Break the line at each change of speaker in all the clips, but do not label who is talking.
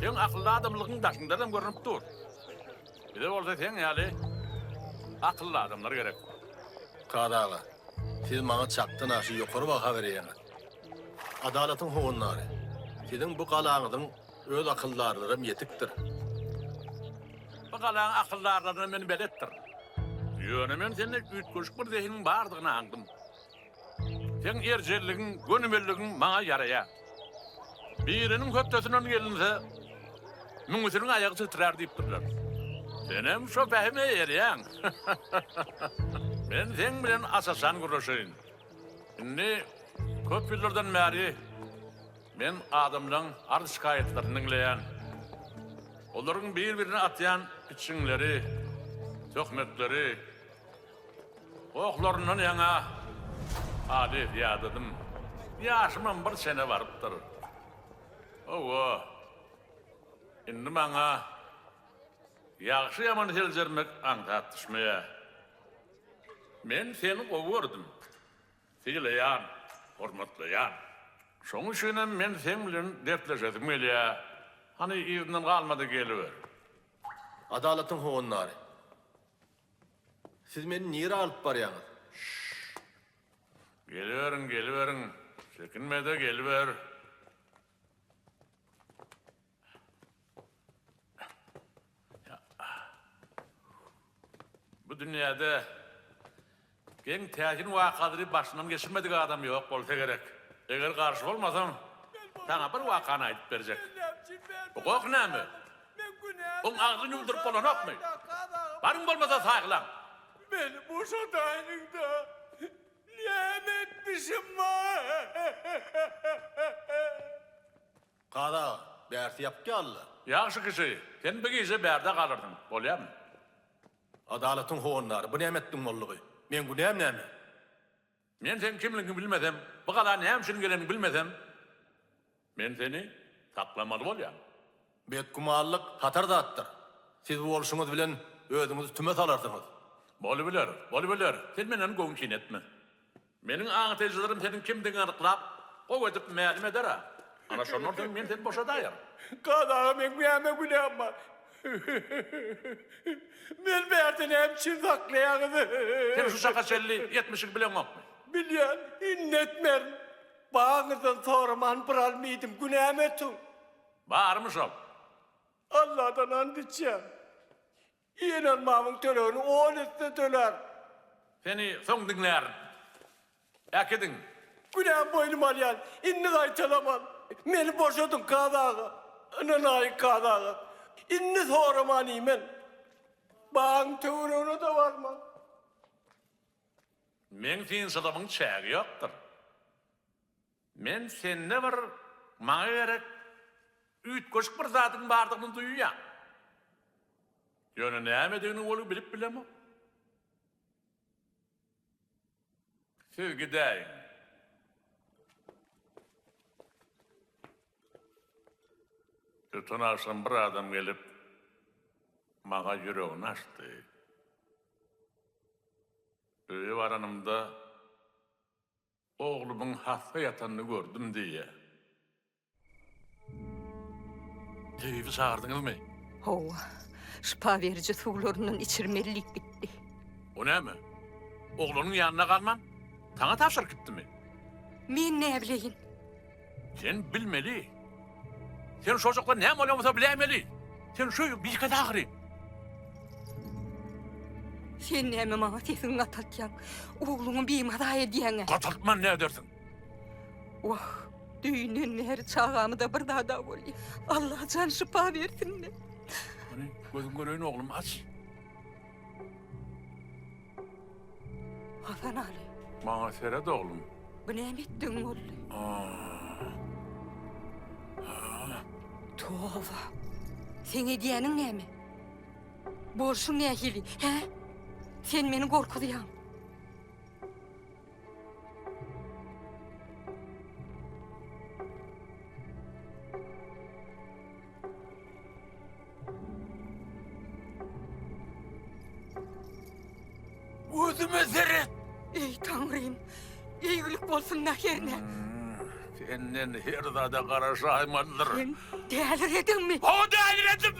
Seň akylly adamlygyň daşyňdanam görnüp dur. Bize bolsa seň ýaly akylly adamlar gerek.
Kazy aga, siz maňa çakdan aşa ýokary baha berýäňiz. Adalatyň howandary, siziň bu galaňyzyň öz akyldarlaram ýetikdir.
Bu galaň akyldarlaryna men beletdir. Ýöne men sende üýtgeşik bir zehiniň bardygyny aňdym. Seň erjelligiň, gönümelligiň maňa ýaraýar. Biriniň hötdesinden gelinse, müňüsiniň aýagy titrär diýipdirler. Senem şo pähime eýerýäň. Men seň bilen aç-açan gürleşeýin. Indi köp ýyllardan bäri men adamlaň arz-şikaýatlaryny diňleýän. Olaryň bir-birine atýan piçiňleri, töhmetleri, Gohlaryndan ýaňa halys ýadadym. Ýaşymam bir çene barypdyr. Hawa, indi maňa ýagşy-ýamany seljermek aňsat düşmeýär. Men seni gowy gördüm. Sylaýan, hormatlaýan. Şonuň üçinem men seň bilen dertleşesim gelýär. Hany, yzyndan galma-da geliber.
Adalatyň howandary. Siz meni nirä alyp barýaňyz?
Şşş! Geliberiň, geliberiň. Çekinme-de geliber. Bu dünýäde geň täsin wakalary başyndan geçirmedik adam ýok bolsa gerek. Eger garşy bolmasaň, saňa bir wakany aýdyp berjek. Bu goh näme? Oň agzyny ýumduryp bolanokmy? Baryň bolmasa saýgylaň.
Meni boşadaýyň-da, näme etmişim bar?
Kazy aga, bärsi ýapyk ýaly-la.
Ýagşy kişi, sen bu gije bärde galarsyň, bolýarmy?
Adalatyň howandary, bu näme etdiň boldugy? Meň günäm näme?
Men seň kimligiňi bilmesem, bu gala näme üçin geleniňi bilmesem, men seni saklamaly bolýan.
Betgümanlyk hatar zatdyr. Siz bu bolşuňyz bilen özüňizi tüme salarsyňyz.
Bolubiler, bolubiler. Sen menden göwün kine etme. Meniň aňtaýjylarym seniň kimdigiňi anyklap, gowy edip mälim eder-ä. Ana şondan soň men seni boşadaýaryn.
Kazy aga meň näme günäm bar? Meni bärde näme üçin saklaýaňyz?
Sen şu çaka çenli etmişiňi bileňokmy?
Bilýän, indi etmerin. Bagyňyzdan soraman bir alma iýdim, günämi ötüň.
Barmy şol?
Alladan ant içýän. Iýen almamyň tölegini on esse tölär.
Seni soň diňlärin. Äkidiň.
Günämi boýnuma alýan. Indi gaýtalaman. Meni boşadyň, kazy aga. Ynanaýyň, kazy aga. Indi soraman iýmen. Bagyň töweregine-de barman.
Meň synçylygymyň çägi ýokdur. Men sende bir maňa gerek üýtgeşik bir zadyň bardygyny duýýan. Ýöne nämedigini weli bilip bilemok. Siz gidäýiň. Öten agşam bir adam gelip, maňa ýüregini açdy. Öýe baranymda Oglumyň hassa ýatanyny gördüm diýýä. Tebibi çagyrdyňyzmy?
Hawa, şypa beriji suwlaryndan içirmeli diýip gitdi.
O näme? Oglanyň ýanyna galman, saňa tabşyryp gitdimi?
Men näbileýin?
Sen bilmeli. Sen şojakda näme bolýan bolsa biläýmeli. Sen şu öýüň bikesi ahyry.
Sen näme maňa sesiňi gataltýaň? Ogluňy bimaza edýäň-ä.
Gataltman nädersiň?
Wah, düýnden bäri çagamy-da bir zad-a bolýa. Alla jan şypa bersin-le.
Hany, gözüň göreýin oglum, aç.
Hasan Aly.
Maňa seret oglum.
Bu näme etdigiň boldy? Toba. Seň edýäniň näme? Bolşuň nähili, hä? Sen meni gorkuzýaň.
Gözüme seret!
Eý, Taňrym! Eýgilik bolsun-da herne!
Senden her zada garaşaýmalydyr.
Sen dälirediňmi?
Hawa, däliredim!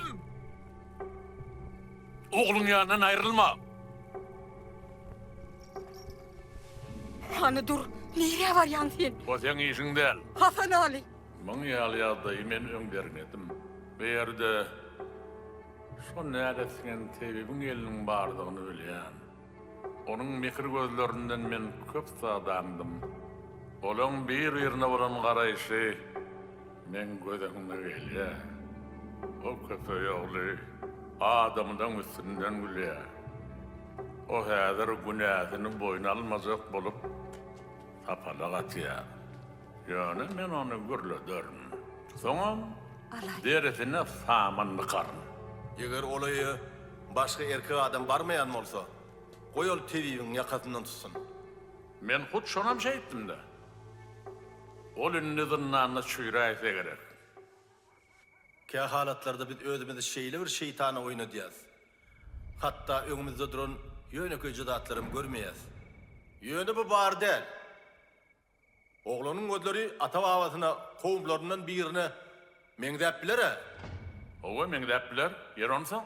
Ogluň ýanyndan aýrylma.
Hany dur, nirä barýaň sen?
O seň işiň däl.
Hasanaly!
Muň ýaly ýagdaýy men öň derňedim. Bu ýerde şo näletsiňen tebibiň eliniň bardygyny bilýän. Onuň mekir gözlerinden men köp zat aňdym. Olaň bir-birine bolan garaýşy meň göz öňüme gelýär. O köpeý ogly adamlaň üstünden gülýär. O häzir günäsini boýun almajak bolup sapalak atýar. Ýöne men ony gürlederin. Soňam derisine saman dykaryn.
Eger ol öýe başga erkek adam barmaýan bolsa, goý ol tebibiň ýakasyndan tutsun.
Men hut şonam şeýtdim-de. Ol indi zyndanda çüýräýse gerek.
Kä halatlarda biz özümizi şeýle bir şeýtana oýnadýas. Hatda öňümizde duran ýönekeýje zatlaram görmeýäs. Ýöne bu bar däl. Oglanyň gözleri ata-babasyna, kowumlaryndan birine meňzäp biler-ä?
Hawa, meňzäp biler. Ýeri onsoň?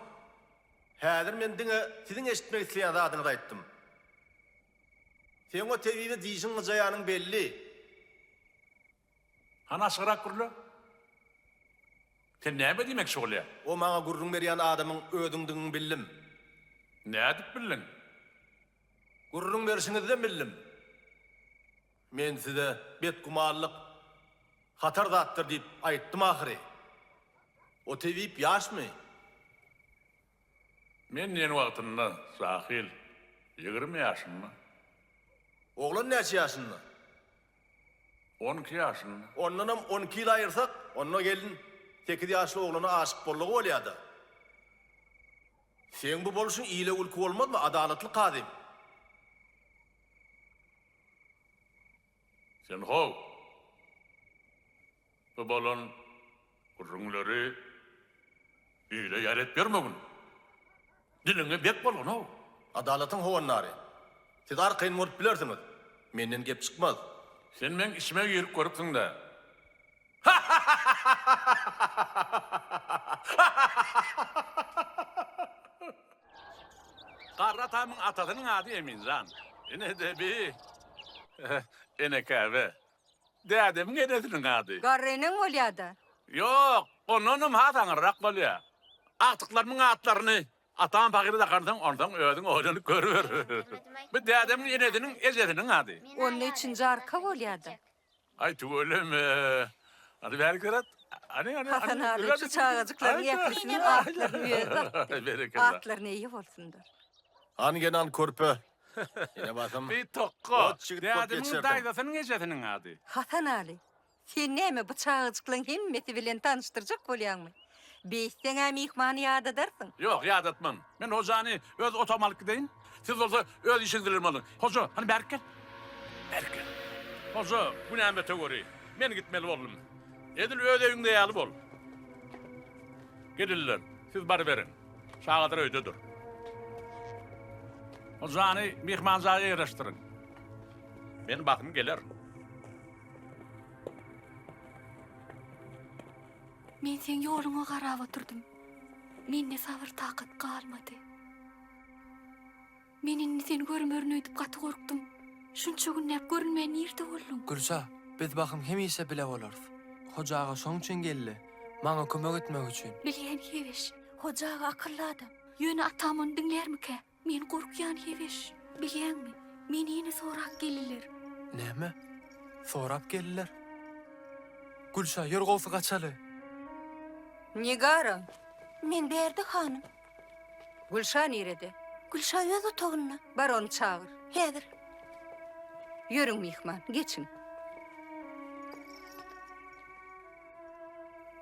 Häzir men diňe siziň eşitmek isleýän zadyňyzy aýtdym. Seň o tebibe dişiň gyjaýanyň belli.
Hany açygrak gürle. Sen näme diýmekçi bolýaň?
O maňa gürrüň berýän adamyň özüňdigiňi bildim.
Nädip bildiň?
Gürrüň berşiňizden bildim. Men size betgümanlyk hatar zatdyr diýip aýtdym ahyry. O tebip ýaşmy?
Men diýen wagtynda jahyl, 20 ýaşynda.
Oglan näçe ýaşynda?
12 ýaşynda.
Ondanam 12 ýyl aýyrsak, onda gelin sekiz ýaşly oglana aşyk boldugy bolýa-da. Seň bu bolşuň ile gülki bolmazmy, adalatly kazym?
Sen how, bu bolan gürrüňleri ile ýar edip ýörmegin. Diliňe bek bolgun-ow.
Adalatyň howandary. Siz arkaýyn bolup bilersiňiz. Menden gep çykmaz.
Sen meň içime girip görüpsiň-dä. Garry atamyň atasynyň ady Eminjan. Ine-de bi Ene Käbe. Dädemiň enesiniň ady.
Garry eneň bolýa-da.
Ýok, ondanam has aňyrrak bolýa. Agtyklarymyň atlaryny atam pahyra dakarsyň, onsoň özüň oýlanyp görüber. Bu dädemiň enesiniň ejesiniň ady.
Onda üçünji arka bolýa-da.
Aý tüweleme. Hany bäri seret. Hany hany.
Hasan aga şu çagajyklaryň ählisiniň atlaryny özi dakdy.
Berekella.
Atlaryna eýe bolsunlar.
Hany genan körpe. Ine basym.
Bir tokga.
Ot çigit bolup
Dädemiň
geçerdiň.
daýzasynyň ejesiniň ady.
Hasan Aly, sen näme bu çagajyklaryň hemmesi bilen tanyşdyrjak bolýaňmy? Beýtseň-ä myhmany ýadadarsyň.
Ýok, ýadatman. Men hojany öz otagyma alyp gideýin. Siz bolsa öz işiňiz bilen boluň. Hoja, hany bärik gel. Bärik gel. Hoja, günäme töweri. Men gitmeli boldum. Edil öz öýüňde ýaly bol. Gelinler, siz baryberiň. Çagalar öýdedir. Hojany myhman jaýa ýerleşdiriň. Men basym gelerin.
Men seň ýoluňa garap oturdym. Mende sabyr-takat galmady. Men indi seni görmerin öýdüp gaty gorkdum. Şunça günläp görünmän nirde bolduň?
Gülşa, biz bahym hemişe bile bolarys. Hoja aga şoň üçin geldi. Maňa kömek etmek üçin.
Bilýän Heweş, Hoja aga akylly adam. Ýöne atam ony diňlärmikä? Men gorkýan Heweş. Bilýäňmi, meni ýene sorap geldiler.
Näme? Sorap geldiler? Gülşa, ýör gowsy gaçaly.
Nigara!
Men bärde hanym.
Gülşa nirede?
Gülşa öz otagynda.
Bar ony çagyr.
Häzir.
Ýörüň myhman, geçiň.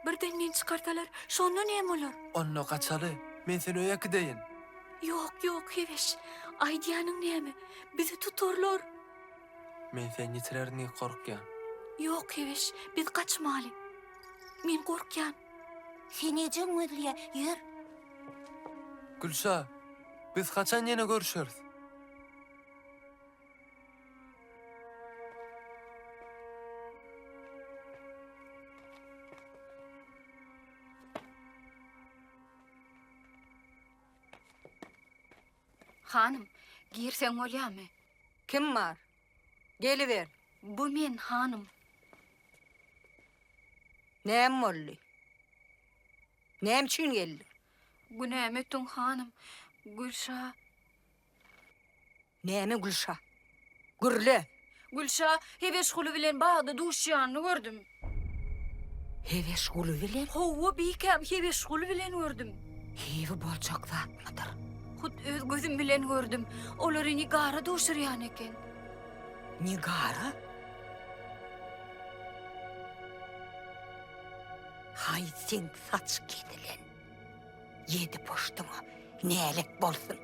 Birden meni çykarsalar, şonda näme bolar?
Onda gaçaly. Men seni öýe äkideýin.
Ýok, ýok, Heweş. Aýdýanyň näme? Bizi tutarlar.
Men seni ýitirerin diýip gorkýan.
Ýok, Heweş, biz gaçmaly. Men gorkýan.
Seni ejeň gözleýär, ýör.
Gülşa, biz haçan ýene görüşeris?
Hanym, girseň bolýamy?
Kim bar? Geliber.
Bu men, hanym.
Näme boldy? Näme üçin geldiň?
Günämi ötüň, hanym. Gülşa.
Näme Gülşa? Gürle!
Gülşa Hebeşguly bilen bagda duşýanyny gördüm.
Hebeşguly bilen?
Hawa, bikäm, Hebeşguly bilen gördüm.
Hebi boljak zatmydyr?
Hut öz gözüm bilen gördüm. Olary Nigara duşurýan eken.
Nigara? Haý, sen saç kesilen. Ýedi poştuňa nälet bolsun.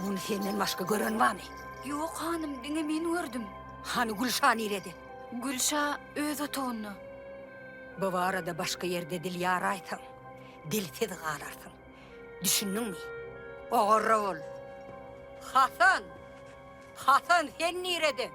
Ony senden başga gören barmy?
Ýok, hanym, diňe men gördüm.
Hany Gülşa nirede?
Gülşa öz otagynda.
Bu barada başga ýerde dil ýaraýsaň, dilsiz galarsyň. Düşündiňmi? Ogarra bol. Hasan! Hasan, sen nirede?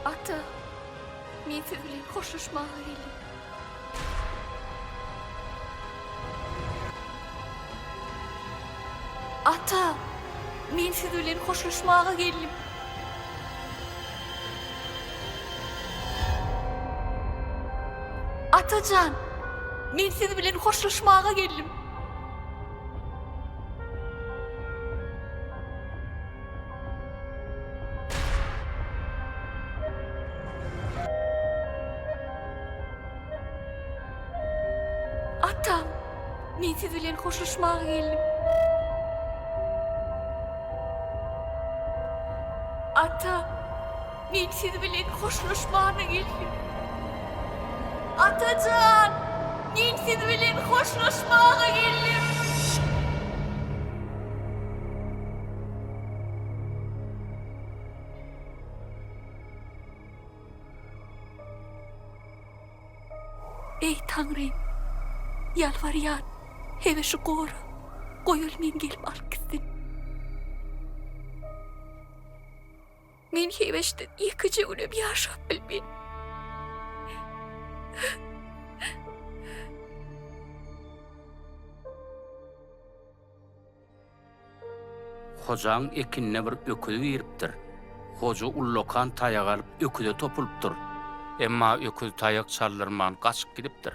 Ata, men siz bilen hoşlaşmaga geldim. Ata, men siz bilen hoşlaşmaga geldim. Atajan, men siz bilen hoşlaşmaga geldim. Atam, men siz bilen hoşlaşmaga geldim. Ata, men siz bilen hoşlaşmana geldim. Atajan, men siz bilen hoşlaşmaga geldim. Eý, Taňrym, ýalbarýan, hemişe gora, goý ol meni gelip alyp gitsin. Men hebeşden ýekeje günem ýaşap bilmen.
Hojaň ekinine bir öküz giripdir. Hoja ullakan taýak alyp öküze topulypdyr. Emma öküz taýak çaldyrman gaçyp gidipdir.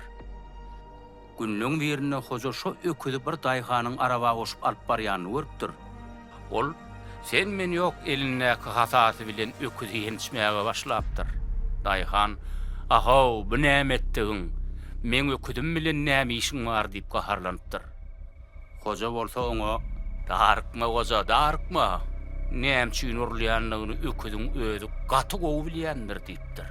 Günleň birinde hoja şo öküzi bir daýhanyň araba goşup alyp barýanyny görüpdir. Ol sen-men ýok elindäki hasasy bilen öküzi ýençmäge başlapdyr. Daýhan, Ahow, bu näme etdigiň? Meň öküzim bilen näme işiň bar diýip gaharlanypdyr. Hoja bolsa oňa, Darykma, goja, darykma! Näme üçin urulýandygyny öküziň özi gaty gowy bilýändir diýipdir.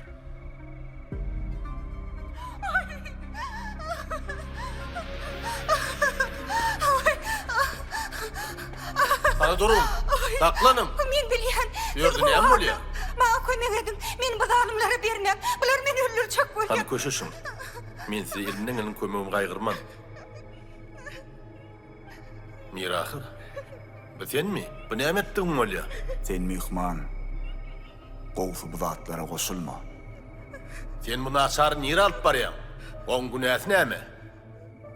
Hany duruň! Saklanyň!
Men bilýän.
Bu ýerde näme bolýar?
Maňa kömek ediň. Meni bu zalymlara bermäň. Bular meni öldürjek bolýar.
Hany köşeşiň. Men size elimden gelen kömegimi gaýgyrman. Mirahyr, bu senmi? Bu näme etdigiň bolýa?
Sen myhman, gowusy bu zatlara goşulma.
Sen bu naçary nirä alyp barýaň? Oň günäsi näme?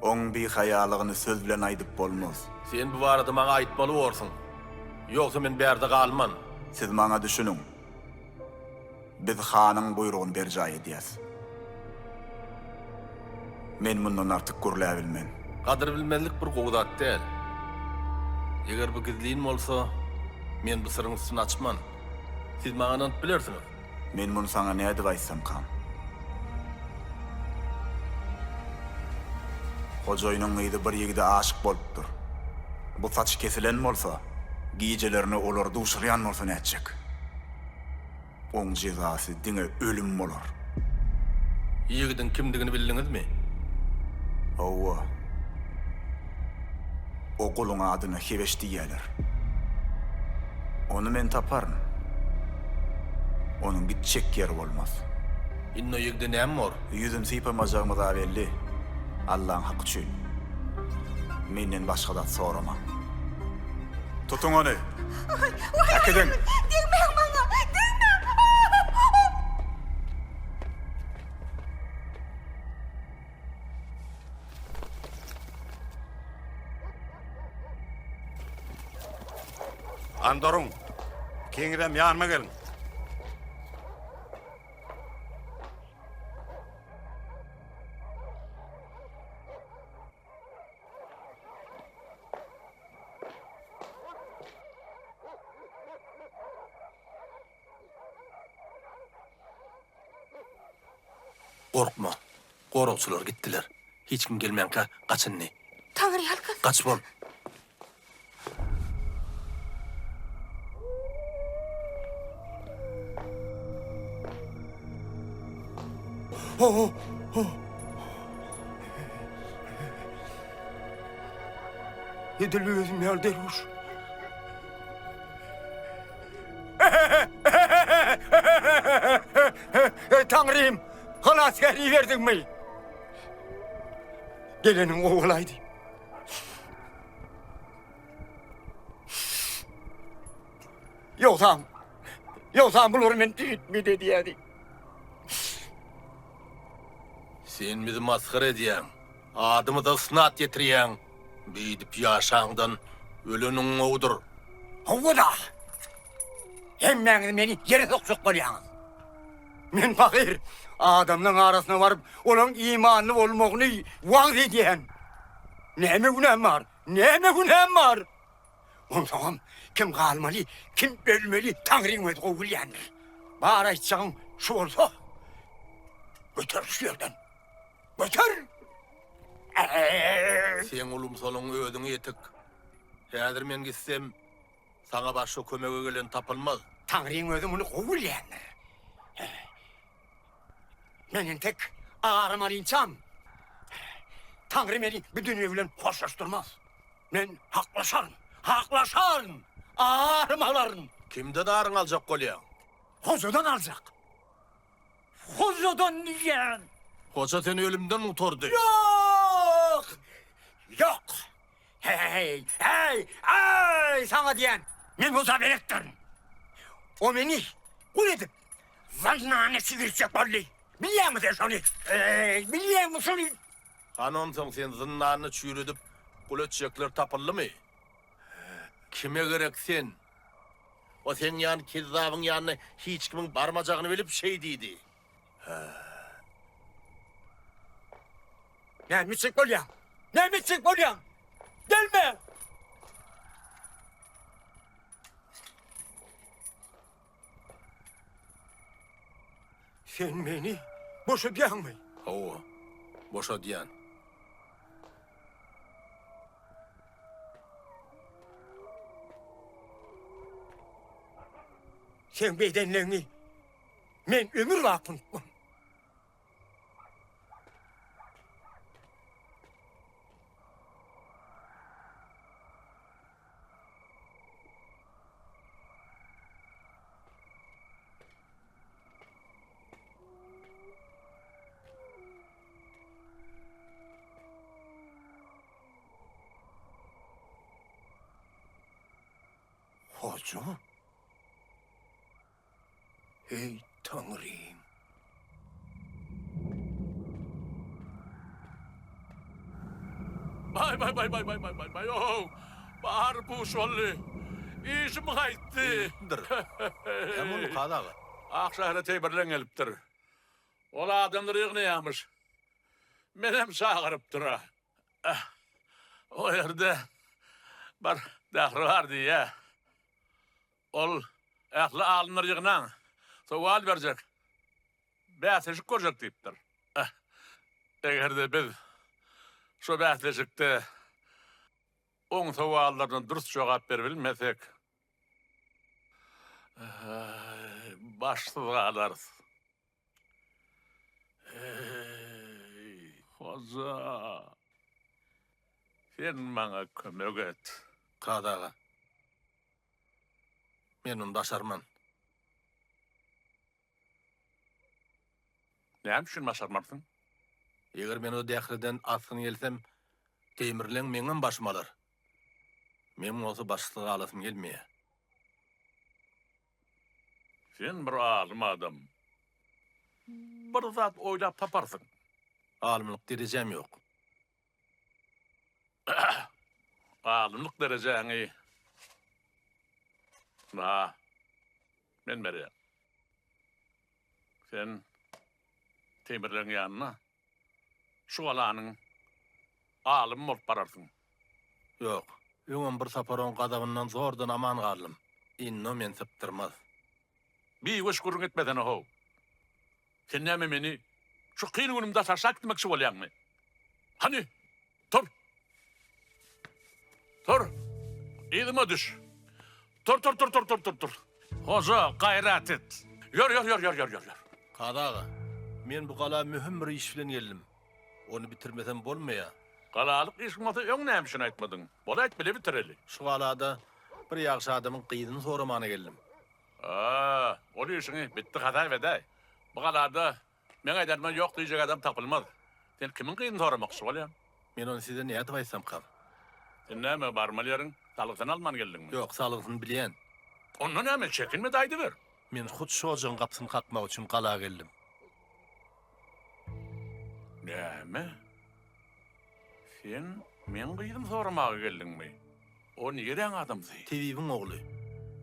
Oň bihaýalygyny söz bilen aýdyp bolmaz.
Sen bu barada maňa aýtmaly borsuň. Ýogsa men bärde galman.
Siz maňa düşüniň. Biz hanyň buýrugyny berjaý edýäs. Men mundan artyk gürläbilmen.
Gadyr bilmezlik bir gowy zat däl. Eger bu gizlin bolsa, men bu syryň üstüni açman. Siz maňa ynanyp bilersiňiz.
Men muny saňa nädip aýtsamkam? Hojaýynyň gyzy bir ýigide aşyk bolupdyr. Bu saçy kesilen bolsa, gijelerine olary duşurýan bolsa nätjek? Oň jezasy diňe ölüm bolar.
Ýigidiň kimdigini bildiňizmi?
Hawa. O guluň adyna Hebeş diýýäler. Ony men taparyn. Onuň gitjek ýeri bolmaz.
Indi o ýigde näme bor?
Ýüzüni sypamajagymyz-a belli. Allaň haky üçin, menden başga zat soramaň. Tutuň ony! Äkidiň!
Degmäň maňa! Degmäň!
Andoryň, ikiňizem ýanyma geliň.
Gorkma. Goragçylar gitdiler. Hiç kim gelmänkä gaç indi.
Taňry ýalkasyn.
Gaç bol.
Edil özüm ýaly derwüş. Taňrym, halasgär iberdiňmi? Geleniň gowy bolaýdy. Ýogsam, ýogsam bular meni tüýtmedi edýärdi.
Sen bizi masgara edýäň. Adymyza ysnat ýetirýäň. Beýdip ýaşaňdan öleniň gowudyr.
Hawa-da! Hemmäňiz meni ýere sokjak bolýaňyz. Men pahyr, adamlaň arasyna baryp, olaň imanly bolmagyny wagyz edýän. Näme günäm bar? Näme günäm bar? Onsoňam kim galmaly, kim ölmeli Taňryň özi gowy bilýändir. Bar aýtjagyň şu bolsa, göter şu ýerden. Göter!
Seň ulumsalygyň özüňe ýetik. Häzir men gitsem, saňa başga kömege gelen tapylmaz.
Taňryň özi muny gowy bilýändir. Men entek aram alynçam, Taňry meni bu dünýe bilen hoşlaşdyrmaz. Men haklaşaryn, haklaşaryn, arym alaryn.
Kimden aryňy aljak bolýaň?
Hojadan aljak. Hojadan diýýän.
Hoja seni ölümden gutardy.
Ýok! Ýok! Heý, heý, heý, saňa diýýän, men hoja beletdirin. O meni gul edip, zyndana çigirtjek boldy. Bilýäňmi sen şony? Eý, bilýäňmi şony?
Hany onsoň seni zyndanda çüýredip, gul etjekler tapyldymy? Kime gerek sen? O seň ýaly kezzabyň ýanyna hiç kimiň barmajagyny bilip şeý diýdi.
Näme etjek bolýaň? Näme etjek bolýaň? Gelme! Sen meni boşadýaňmy?
Hawa, boşadýan.
Seň beýdenleňňi men ömür baky unutman. Hoja? Eý, Taňrym!
Baý baý baý baý baý baý baý baý ow! Bary puş boldy. Işim gaýtdy.
Näme boldy, Kazy aga?
Ak şähere teýbirleň gelipdir. Ol adamlary ýygnaýarmyş. Menem çagyrypdyr-a. O ýerde bir dähri bar diýýä. Ol ähli alymlary ýygnaň, sowal berjek, bäsleşik gurjak diýipdir. Eger-de biz. Şo bäsleşikde oň sowallaryna dürs jogap beribilmesek, başsyz galarys. Eý, Hoja, sen maňa kömek et.
Kazy aga, men ony başarman.
Näme üçin başarmarsyň?
Eger men o dähriden asgyn gelsem, Teýmirleň meňem başymy alar. Meň bolsa başsyz galasym gelmeýär.
Sen bir alym adam. Bir zat oýlap taparsyň.
Alymlyk derejäm ýok.
Alymlyk derejäňi na, men berýän. Sen Teýmirleň ýanyna şu galanyň alymy bolup bararsyň.
Ýok, öňem bir sapar oň gazabyndan zordan aman galdym. Indi o meni sypdyrmaz.
Biweş gürrüň etmesene-how. Sen näme meni şu kyn günümde taşlap gitmekçi bolýaňmy? Hany, tur! Tur! Yzyma düş! Tur, tur, tur, tur, tur, tur, tur! Hoja, gaýrat et! Ýör, ýör, ýör, ýör, ýör, ýör, ýör!
Kazy aga, men bu gala möhüm bir iş bilen geldim. Ony bitirmesem bolmaýar.
Galalyk işiň bolsa öň näme üçin aýtmadyň? Bol aýt, bile bitireli.
Şu galada bir ýagşy adamyň gyzyny soramana geldim.
A, ol işiňi bitdi hasap edäý. Bu galada meň aýdanyma ýok diýjek adam tapylmaz. Sen kimiň gyzyny soramakçy bolýaň?
Men ony size nädip aýtsamkam?
Sen näme, barmaly ýeriň salgysyny alman geldiňmi?
Ýok, salgysyny bilýän.
Onda näme, çekinme-de aýdyber.
Men hut şu ojagyň gapysyny kakmak üçin gala geldim.
Näme? Sen meň gyzymy soramaga geldiňmi? O niräň adamsy?
Tebibiň ogly.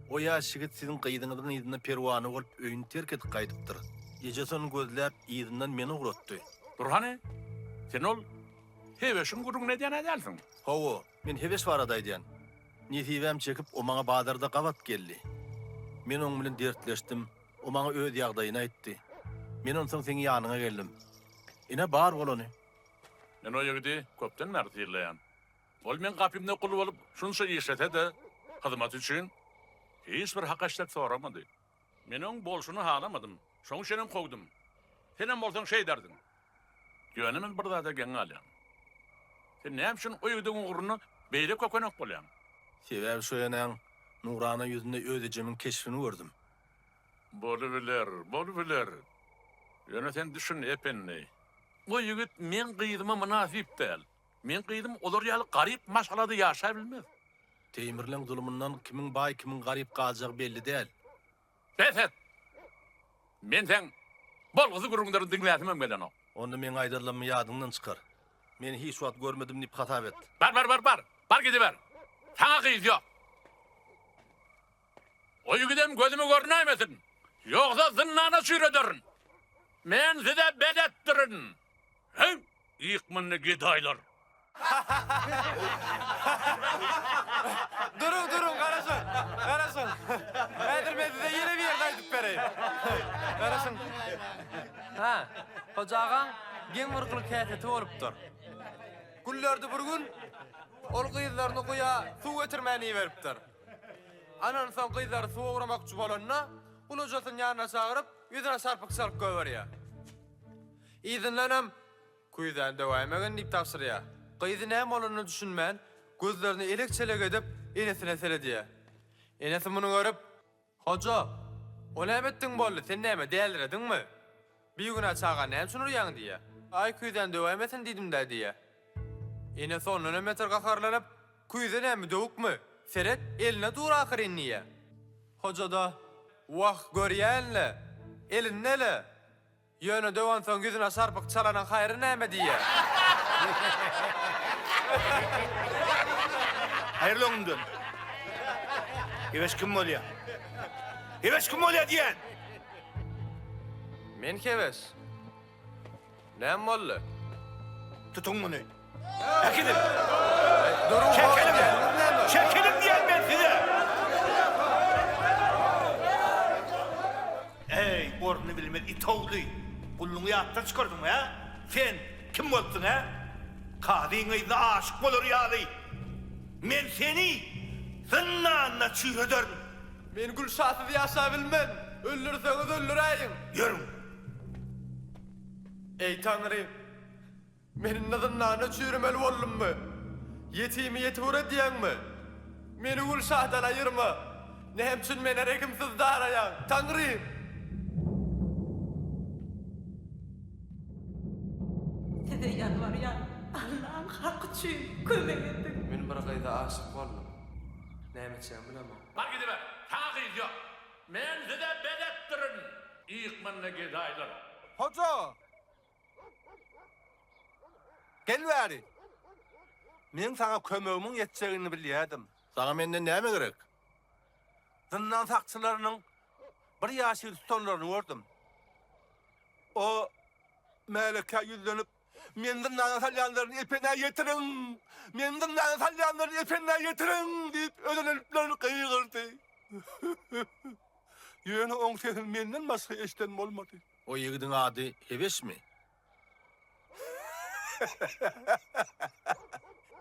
O ýaş ýigit siziň gyzyňyzyň yzynda perwana bolup öýüni terk edip gaýdypdyr. Ejesi ony gözläp, yzyndan meni ugratdy.
Dur hany, sen ol Hebeşiň gürrüňini edýän-ä dälsiň?
Hawa, men Hebeş barada aýdýan. Nesibäm çekip, o maňa bazarda gabat geldi. Men oň bilen dertleşdim. O maňa öz ýagdaýyny aýtdy. Men onsoň seň ýanyňa geldim. Ine, bar bolany.
Men o ýigidi köpden bäri synlaýan. Ol meň gapymda gul bolup şunça işlese-de, hyzmaty üçin hiç bir hak-heşdek soramady. Men oň bolşuny halamadym. Şoň üçinem kowdum. Senem bolsaň şeýderdiň. Ýöne men bir zada geň galýan. Sen näme üçin o ýigidiň ugrunda beýle kökenek bolýaň?
Sebäbi şo enäň nurana ýüzünde öz ejemiň keşbini gördüm.
Bolubiler, bolubiler. Ýöne sen düşün, Ependi. O ýigit meň gyzyma mynasyp däl. Meň gyzym olar ýaly garyp maşgalada ýaşabilmez.
Teýmirleň zulumyndan kimiň baý, kimiň garyp galjagy belli däl.
Bes et! Men seň bolgusyz gürrüňleriňi diňläsimem gelenok.
Onda meň aýdanlarymy ýadyňdan çykar. Meni hiç wagt görmedim diýip hasap et.
Bar, bar, bar, bar! Bar gidiber! Saňa gyz ýok! O ýigidem gözüme görünäýmesin! Ýogsa zyndana çüýrederin! Men size beletdirin! Heý, ýykmynly gedaýlar!
Duruň, duruň, garaşyň, garaşyň. Häzir men size ýene bir ýerde aýdyp bereýin. Garaşyň. Ha, Hoja agaň geň bir gylyk-häsiýeti bolupdyr. Günlerde bir gün ol gyzlaryny guýa suw getirmäne iberipdir. Anansoň gyzlary suwa ugramakçy bolanda, ulujasyny ýanyna çagyryp, ýüzüne şarpyk çalyp goýberýär. Yzyndanam, Küýzäni döwäýmegin diýip tabşyrýar. Gyzy näme bolanyna düşünmän, gözlerini elek-çelek edip, enesine seredýär. Enesi muny görüp, Hoja, o näme etdigiň boldy, sen näme, dälirediňmi? Bigünä çagany näme üçin urýaň diýýär. Aý, küýzäni döwäýmesin diýdim-dä diýýär. Enesi ondanam beter gaharlanyp, Küýze näme, döwükmi? Seret, elinde dur ahyryn diýýär. Hoja-da, Wah, görýän-le, elinde-le! Ýöne döwensoň ýüzüne şarpyk çalanyň haýry näme diýýär.
Aýryl öňümden. Hebeş kim bolýa? Hebeş kim bolýa diýýän?
Men Hebeş. Näme boldy?
Tutuň muny. Äkidin. Çekiliň. Çekiliň diýen men size. Eý, ornuny bilmez it ogly. Gulluňy ýatdan çykardyňmy, hä? Sen kim bolupsyň, hä? Kazyň gyzyna aşyk bolar ýaly, men seni zyndanda çüýrederin.
Men Gülşasyz ýaşabilmen, öldürseňiz öldüräýiň.
Ýörüň.
Eý, Taňrym! Men indi zyndanda çüýremeli boldummy? Ýetimi ýetibur edýäňmi? Meni Gülşadan aýyrma! Näme üçin meni rehimsiz daraýaň, Taňrym?
Size ýalbarýan, Allaň haky üçin kömek ediň!
Men bir gyza aşyk boldum. Näme etjegimi bilemok.
Bar gidiber, saňa gyz ýok. Men size beletdirin, ýykmanda gedaýlar.
Hoja! Gel bäri! Meň saňa kömegimiň ýetjegini bilýärdim.
Saňa menden näme gerek?
Zyndan sakçylarynyň bir ýaş ýigidi tutanlaryny gördüm. O mälekä ýüzlenip, Meni zyndana salýanlaryny Ependä ýetiriň! Meni zyndana salýanlaryny Ependä ýetiriň! diýip, özelenip bilen gygyrdy. Ýöne oň sesini menden başga eşiden bolmady.
O ýigidiň ady Hebeşmi?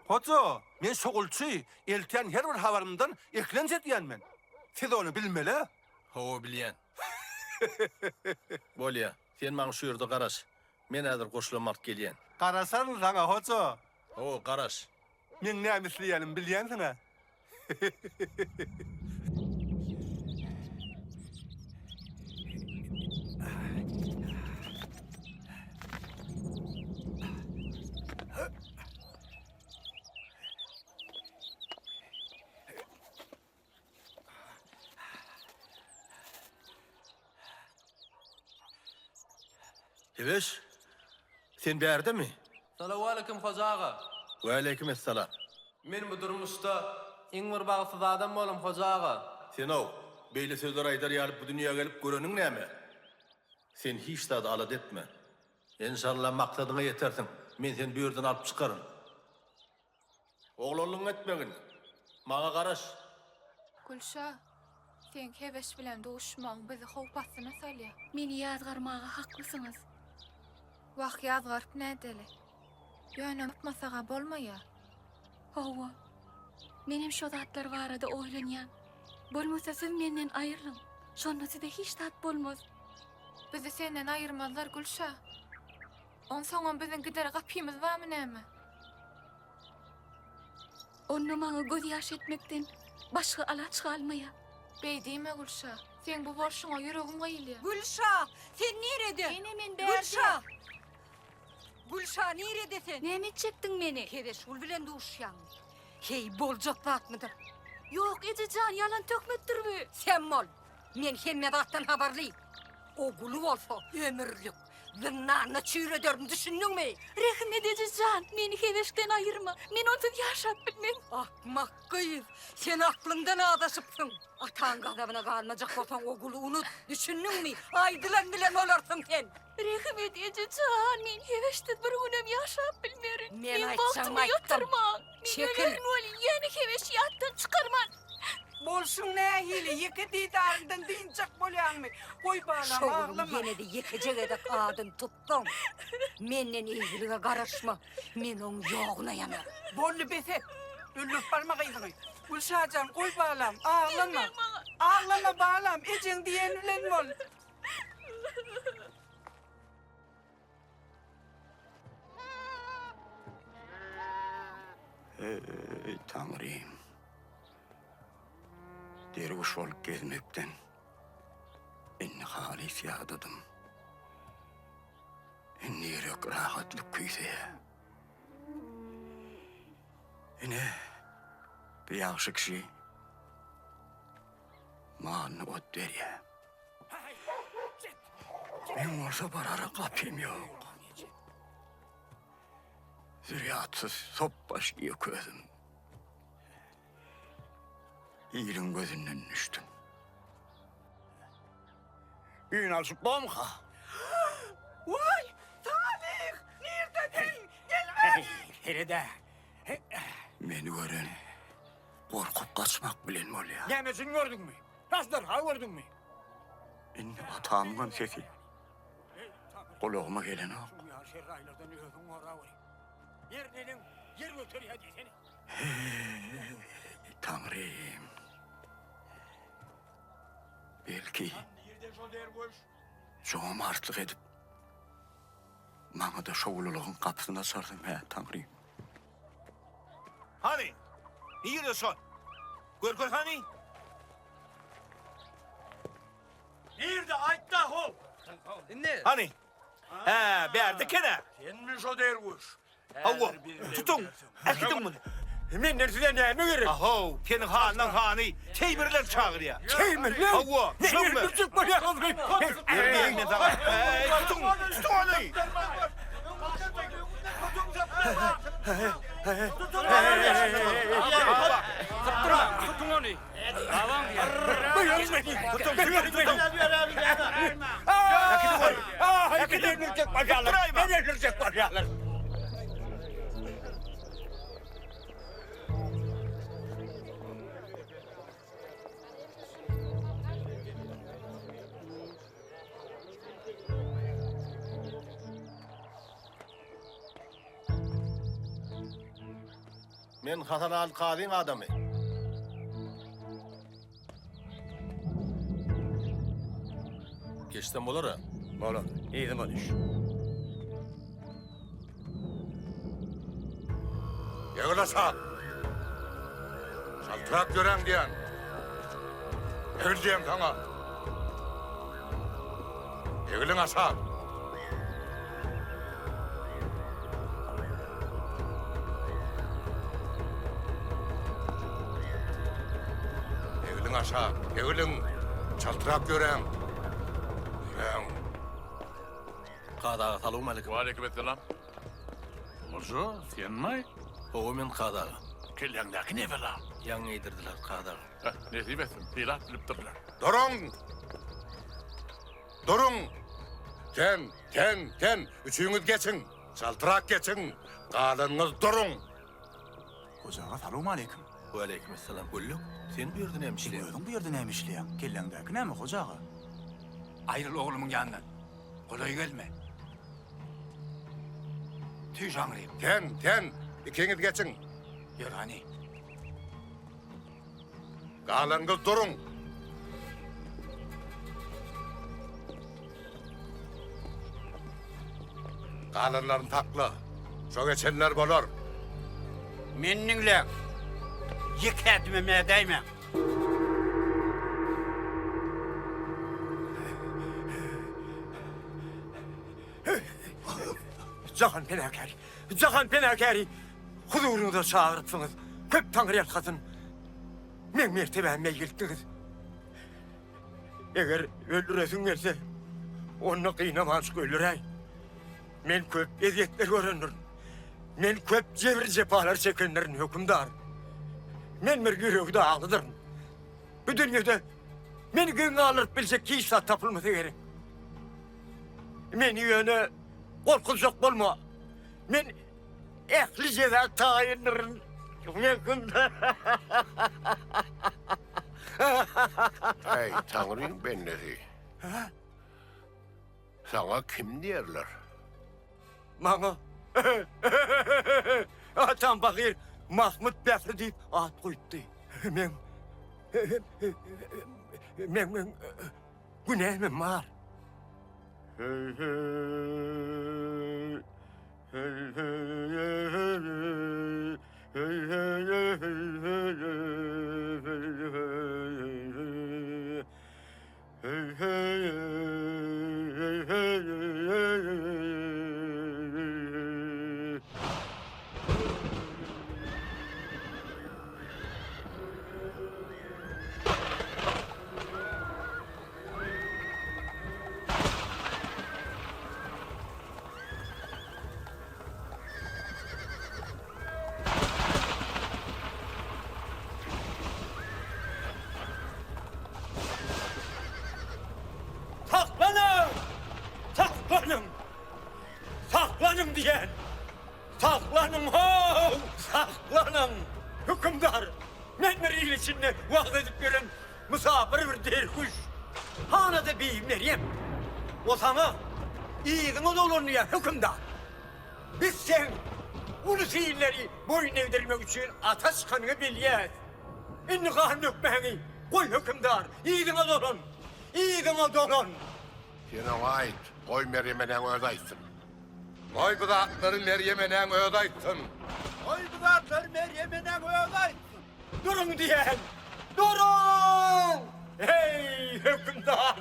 Hoja, men şugulçy, eltýän her bir habarymdan eklenç edýän men. Siz ony bilmeli-ä.
Hawa, bilýän. Bolýa, sen maňa şu ýerde garaş. Men häzir goşulam alyp gelýän.
Garaşaryn saňa, hoja.
Hawa, garaş.
Meň näme isleýänimi bilýänsiň-ä.
Hebeş, sen bärdemi?
Salowaleýkim Hoja aga.
Waleýkim essalam.
Men bu durmuşda iň bir bagtsyz adam boldum Hoja aga.
Sen-ow, beýle sözler aýdar ýaly bu dünýä gelip göreniň näme? Sen hiç zady alada etme. Enşalla maksadyňa ýetersiň. Men seni bu ýerden alyp çykaryn. Oglanlygyňy etmegin. Maňa garaş.
Gülşa, seň Hebeş bilen duşmagyň bizi howp astyna salýar.
Meni ýazgarmaga haklysyňyz.
Wah, ýazgaryp nädeli. Ýöne unutmasak-a bolmaýar.
Hawa. Menem şo zatlar barada oýlanýan. Bolmasa siz menden aýrylyň. Şonda size hiç zat bolmaz.
Bizi senden aýyrmazlar, Gülşa. Onsoňam biziň gidere gapymyz barmy näme?
Onda maňa gözýaş etmekden başga alaç galmaýar.
Beý diýme, Gülşa. Seň bu bolşuňa ýüregim gyýylýar.
Gülşa, sen nirede?
Ene, men bärde.
Gülşa! Gülşa, nirede sen?
Näme etjekdiň meni?
Hebeşgul bilen duşýaňmy? Heý, boljak zatmydyr?
Ýok, eje jan, ýalan töhmetdir bu.
Sem bol! Men hemme zatdan habarly. O guly bolsa ömürlik zyndanda çüýrederin, düşündiňmi?
Rehim et, eje jan, meni Hebeşden aýyrma. Men onsuz ýaşap bilmen.
Akmak gyz, sen aklyňdan azaşypsyň. Ataň gazabyna galmajak bolsaň o guly unut, düşündiňmi? Aýdylan bilen bolarsyň sen.
Rehim et, eje jan, men Hebeşsiz bir günem ýaşap bilmerin.
Men
Meň
aýtjagymy
bagtymy
aýtdym.
ýatyrmaň. Men
Çekil.
ölerin welin, ýene Hebeşi ýatdan çykarman.
Bolşuň nähili, ýeke didaryňdan dynjak bolýaňmy? Goý balam,
Şo günüň
aglama.
ýene-de ýekeje gezek adyny tutsaň, menden eýgilige garaşma, men oň ýoguna ýanaryn.
Boldy, bes et. Öldürip barma gyzyňy. Gülşajan, goý balam, aglama. Aglama balam, ejeň diýeni bilen bol.
Eý, Taňrym! Derwüş bolup gezmekden indi halys ýadadym. Indi ýürek rahatlyk küýseýär. Ine, bir ýagşy kişi malyna ot berýär. Meň bolsa barara gapym ýok. Zürýatsyz sopbaş ýeke özüm. Iliň gözünden düşdüm. Üýn alşyp bormyka?
Waý, Salyh! Nirdediň? Gel bäri!
Sered-ä. Meni gören gorkup gaçmak bilen bolýar.
Nämesini gördüňmi? Aždarha gördüňmi?
Indi atamyňam sesi gulagyma gelenok.
Ýer neneň ýer göterýär diýsene.
Heý, Taňrym. Belki, jomartlyk edip, maňa-da şowlulygyň gapysyny açarsyň, hä, Taňrym?
Hany, nirede şol? Görkez hany?
Nirde aýtda how.
Indi.
Hany? Hä, bärde eken-ä.
Senmi şo derwüş?
Hawa, tutuň, äkidiň muny.
Menden size näme gerek?
Ahow, seni handan hany Teýmirler çagyrýar.
Teýmirler?
Hawa,
Meni
şoňmy?
öldürjek bolýaňyzmy?
Ýör diýeýin men saňa. Äý, tutuň, tutuň ony!
Sypdyrmaň, tutuň ony!
Men Hasan Aly kazyň adamy. Geçsem bolar-a?
Bolar. Yzyma düş.
Egil aşak. Çaltrak ýöräň diýen. Egil diýen saňa. Egiliň aşak. Egiliň aşak, egiliň. Çaltrak ýöräň. Ýöräň.
Kazy aga salowmaleýkim.
Waleýkim esselam. Hoja, senmi?
Hawa men Kazy aga.
Kelläňdäki nebela?
Ýaňy geýdirdiler Kazy aga.
Heh, nesip etsin, sylap bilipdirler.
Duruň! Duruň! Sen, sen, sen, üçüňiz geçiň! Çaltrak geçiň! Galanyňyz duruň!
Hoja aga salowmaleýkim.
Waleýkim essalam. Güllük, sen bu ýerde näme
Seň
işleýäň?
özüň bu ýerde näme işleýäň? Kelläňdäki näme, Hoja aga?
Aýryl oglumyň ýanyndan. Golaý gelme. Tüýs aňryk.
Sen, sen, ikiňiz geçiň!
Ýör hany.
Galanyňyz duruň! Galanlaryny sakla. Şo geçenler bolar.
Meni diňläň. Ýeke ädimem ädäýmäň.
Jahan penakäri, jahan penakäri! Huzuryňyza çagyrypsyňyz. Köp taňryýalkasyn. Meň mertebämi beýgeltdiňiz. Eger öldüresiň gelse, onda gynamanjyk öldüräý. Men köp ezýetler görendirin. Men köp jebir-jepalar çekendirin, hökümdar. Men bir ýüregi daglydyryn. Bu dünýede meni geň galdyryp biljek hiç zat tapylmasa gerek. Meni ýöne gorkuzjak bolma. Men Ähli jeza taýyndyryn.
Äý, Taňryň bendesi. Saňa kim diýerler?
Maňa atam pahyr Mahmyt Bähri diýip at goýupdy. Meň meň meň günämem bar. Saklanyň! Saklanyň! Saklanyň diýen! Saklanyň how! Saklanyň! Hökümdar! Men bir il içinde wagyz edip ýören Mysapyr bir derwüş. Hanada Bibi Merýem. O saňa yzyňa dolanýar, hökümdar. Biz seň. Ulus illeri boýun egdirmek üçin ata çykanyňy bilýäs. Indi gan dökmäňi goý hökümdar, yzyňa dolan! Yzyňa dolan!
Sen oňa aýt, goý Merýem enäň özi aýtsyn.
Goý bu zatlary Merýem enäň özi aýtsyn.
Goý bu zatlary Merýem enäň özi aýtsyn. Duruň diýen! Duruň! Eý, hökümdar!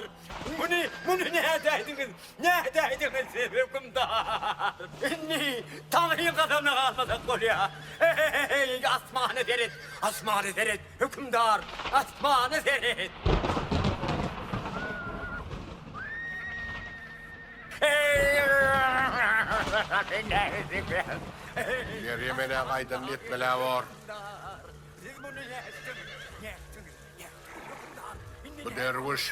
Muny, muny nädäýdiňiz? Nädäýdiňiz siz, hökümdar? Indi Taňryň gazabyna galmasak bolýar. Eý, asmana seret! Asmana seret, hökümdar! Asmana seret!
Merýem enä gaýdanyny etmel-ä bor. Bu derwüş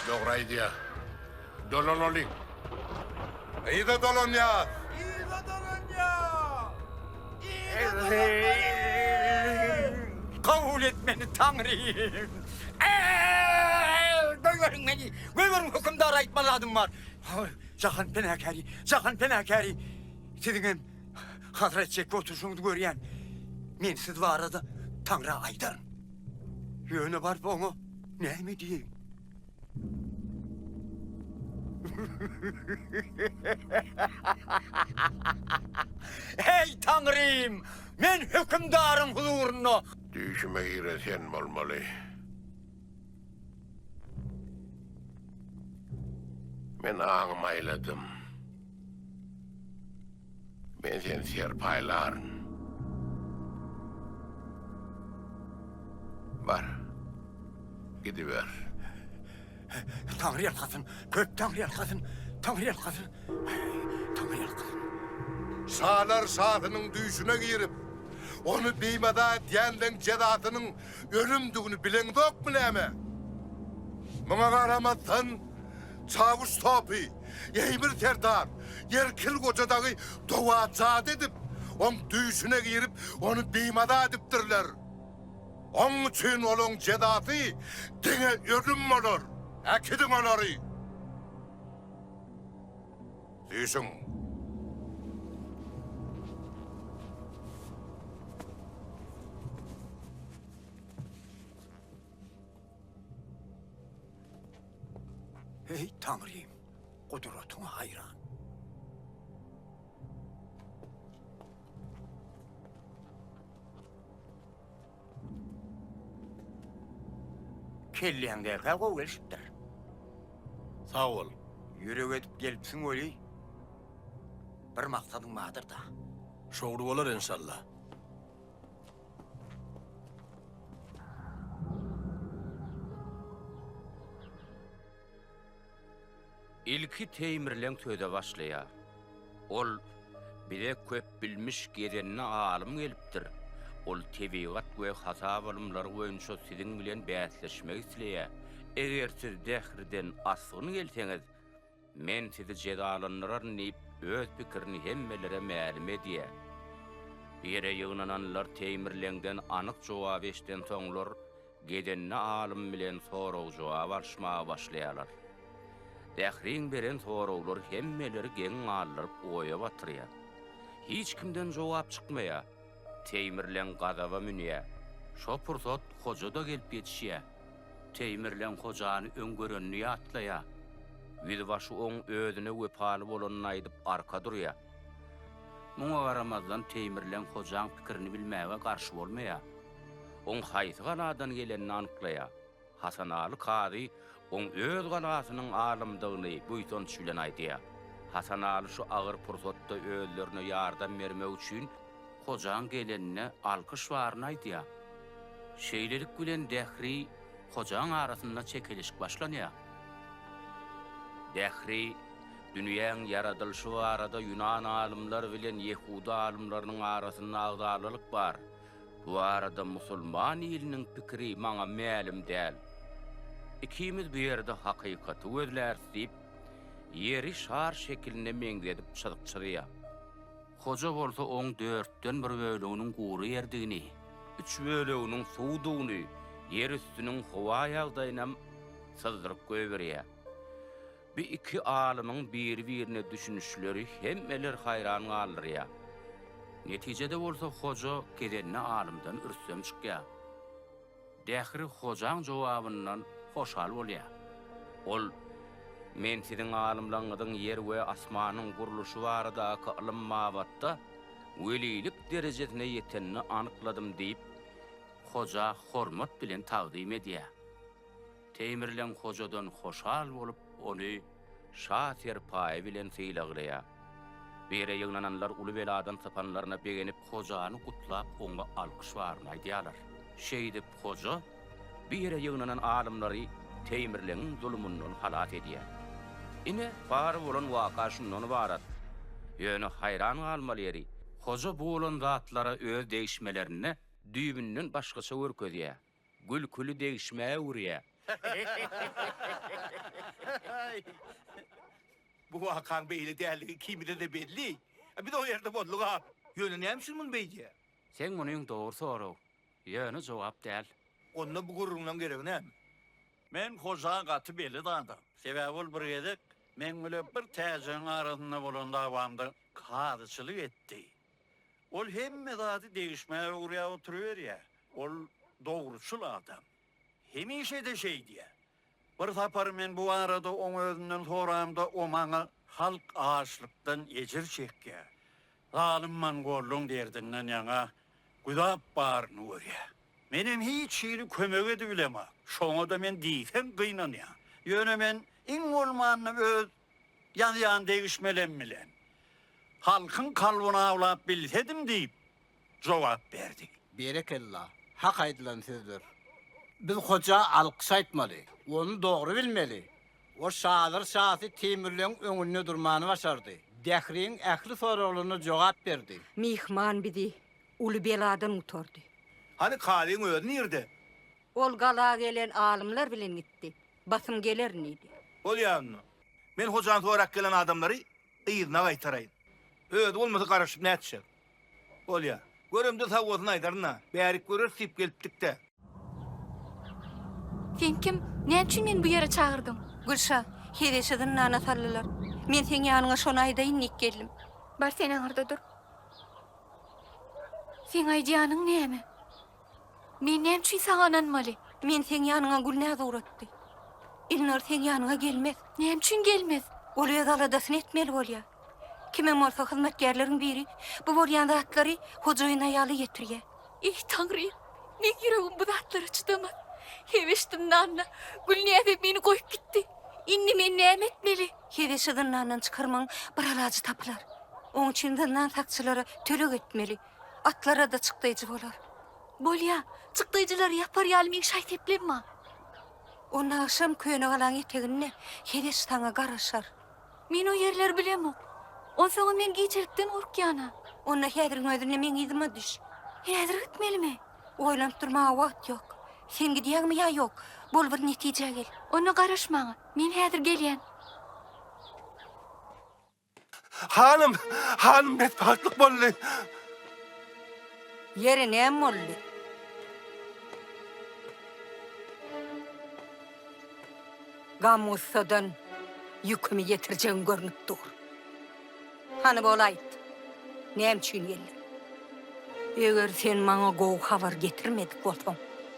dogry aýdýar. Dolanalyň.
Yza dolanýas.
Yza dolanýas. Yza dolanmaly. Kabul et meni, Taňrym. Goýberiň meni, goýberiň hökümdara aýtmaly zadym bar. Jahan penakäri, jahan penakäri. Siziňem hasrat çekip oturyşyňyzy görýän. Men siz barada Taňra aýdaryn. Ýöne baryp oňa näme diýeýin? Eý, Taňrym! Men hökümdaryň huzurynda.
Düýşüme giren sen bolmaly. Men aňymy aýladym. Men seni serpaýlaryn. Bar, gidiber.
Taňry ýalkasyn, köp Taňry ýalkasyn, Taňry ýalkasyn, Taňry ýalkasyn.
Şalar şasynyň düýşüne girip, ony bimaza edýänleň jezasynyň ölümdigini bileňzokmy näme? Muňa garamazdan, Çawuş sopy, Eýmir serdar, Ýerkil goja dagy doga-jady edip, oň düýşüne girip, ony bimaza edipdirler. Oň üçin olaň jezasy diňe ölüm bolar. Äkidiň olary! Süýşüň!
Eý, Taňrym, gudratyňa haýran. Kelläňdäkä gowy gelşipdir.
Sag bol.
Ýürek edip gelipsiň weli, bir maksadyň bardyr-da.
Şowly bolar enşalla.
Ilki Teýmirleň söze başlaýar. Ol, Bize köpbilmiş gezende alym gelipdir. Ol tebigat we hasap ylymlary boýunça siziň bilen bäsleşmek isleýär. Eger siz Dehriden asgyn gelseňiz, Men sizi jezalandyraryn diýip, öz pikirini hemmelere mälim edýär. Bu ýere ýygnananlar Teýmirleňden anyk jogap eşidensoňlar, gezende alym bilen sorag-jogap alyşmaga başlaýarlar. Dähriň beren soraglary hemmeleri geň galdyryp oýa batyrýar. Hiç kimden jogap çykmaýar. Teýmirleň gazaba münýär. Şo pursat Hoja-da gelip ýetişýär. Teýmirleň Hojany öň görenini ýatlaýar. Ýüzbaşy oň özüne wepaly bolanyny aýdyp arka durýar. Muňa garamazdan Teýmirleň Hojaň pikirini bilmäge garşy bolmaýar. Oň haýsy galadan gelenini anyklaýar. Hasanaly kazy oň öz galasynyň alymdygyny buýsanç bilen aýdýar. Hasanaly şu agyr pursatda özlerine ýardam bermek üçin Hojaň gelenine alkyş baryny aýdýar. Şeýlelik bilen Dähri Hojaň arasynda çekeleşik başlanýar. Dähri dünýäň ýaradylyşy barada ýunan alymlary bilen ýehudy alymlarynyň arasynda agzalalyk bar. Bu barada musulman iliniň pikiri maňa mälim däl. Ikimiz bu ýerde hakykaty gözläris diýip, Ýeri şar şekiline meňzedip çyzyk çyzýar. Hoja bolsa oň dörtden bir böleginiň gury ýerdigini, üç böleginiň suwdugyny, ýer üstüniň howa ýagdaýynam syzdyryp goýberýär. Bi iki alymyň biri-birine düşünişleri hemmeleri haýran galdyrýar. Netijede bolsa hoja gezende alymdan rüstem çykýar. Dähri hojaň jogabyndan hoşal bolýar. Ol, Men siziň alymlaryňyzyň ýer we asmanyň gurluşy baradaky ylym babatda welilik derejesine ýetenini anykladym diýip, hoja hormat bilen tagzym edýär. Teýmirleň hojadan hoşal bolup, ony şa serpaýy bilen sylaglaýar. Bu ýere ýygnananlar uly beladan sypanlaryna begenip, hojany gutlap, oňa alkyş baryny aýdýarlar. Şeýdip, hoja bu ýere ýygnanan alymlary Teýmirleňiň zulumyndan halas edýär. Ine, bar bolan waka şundan ybarat. Ýöne haýran galmaly ýeri, hoja bu bolan zatlara öz degişmelerinde düýbünden başgaça görkezýär. Gülküli degişmä öwürýär.
Bu wakaň beýle däldigi ikimize-de belli. Biz o ýerde boldug-a. Ýöne näme üçin muny beýdýär?
Seň munyň dogry sorag. Ýöne jogap däl.
Onda bu gürrüňleň geregi näme?
Men Hoja gaty belet adam. Sebäbi ol bir gezek meň bile bir täjigiň arasynda bolan dawamda kazyçylyk etdi. Ol hemme zady degişmä öwürýär oturyberýär. Ol dogruçyl adam. Hemişe-de şeýdýär. Bir sapar men bu barada oň özünden soramda o maňa Halk açlykdan ejir çekýär. Zalym mongollaň derdinden ýaňa güzap baryny görýär. Menem hiç hili kömek edibilemok. Şoňa-da men diýseň gynanýan. Ýöne men iň bolmanda öz ýazýan degişmelem bilen halkyň kalbyny awlap bilsedim diýip jogap berdi.
Berekella, hak aýdylan sözler. Biz hoja alkyş aýtmaly. Ony dogry bilmeli. O şalar şasy Teýmirleň öňünde durmany başardy. Dähriň ähli soraglaryna jogap berdi.
Myhman bizi uly beladan gutardy.
Hany kazyň özi nirde?
Ol gala gelen alymlar bilen gitdi. Basym gelerin diýdi.
Bolýa onda. Men hojany sorap gelen adamlary yzyna gaýtaraýyn. Özi bolmasa garaşyp nätjek. Bolýa. Göremde sag bolsun aýdaryn-a. Bärik göreris diýip gelipdik-dä.
Sen kim? Näme üçin meni bu ýere çagyrdyň?
Gülşa, Hebeşi zyndana saldylar. Men seň ýanyňa şony aýdaýyn diýip geldim.
Bar sen aňyrda dur. Seň aýdýanyň näme? Men näme üçin saňa ynanmaly?
Meni seň ýanyňa Gülnäz ugratdy. Ilnur seň ýanyňa gelmez.
Näme üçin gelmez?
Ol öz aladasyny etmeli bolýar. Kimem bolsa hyzmatkärleriň biri bu bolýan zatlary hojaýyn aýala ýetirýär.
Eý, Taňrym, meň ýüregim bu zatlara çydamaz. Hebeş zyndanda, Gülnäzem meni goýup gitdi. Indi men näme etmeli?
Hebeşi zyndandan çykarmagyň bir alajy tapylar. Oň üçin zyndan sakçylara töleg etmeli. Atlara-da çykdaýjy bolar.
Bolýa, çykdaýjylary ýapar ýaly meň şaý-seplem bar.
Onda agşam köne galaň eteginde Hebeş saňa garaşar.
Men o ýerleri bilemok. Onsoňam men gijelikden gorkýan-a.
Onda häziriň özünde meň yzyma düş.
Häzir gitmelimi?
Oýlanyp durmaga wagt ýok. Sen gidýäňmi ýa ýok? Bol bir netijä gel.
Onda garaş maňa. Men häzir gelýän.
Hanym, hanym betbagtlyk boldy.
Ýeri näme boldy? Gam-gussadan ýükümi ýetirjegiň görnüp dur. Hany bol aýt, näme üçin geldiň? Eger sen maňa gowy habar getirmedik bolsaň,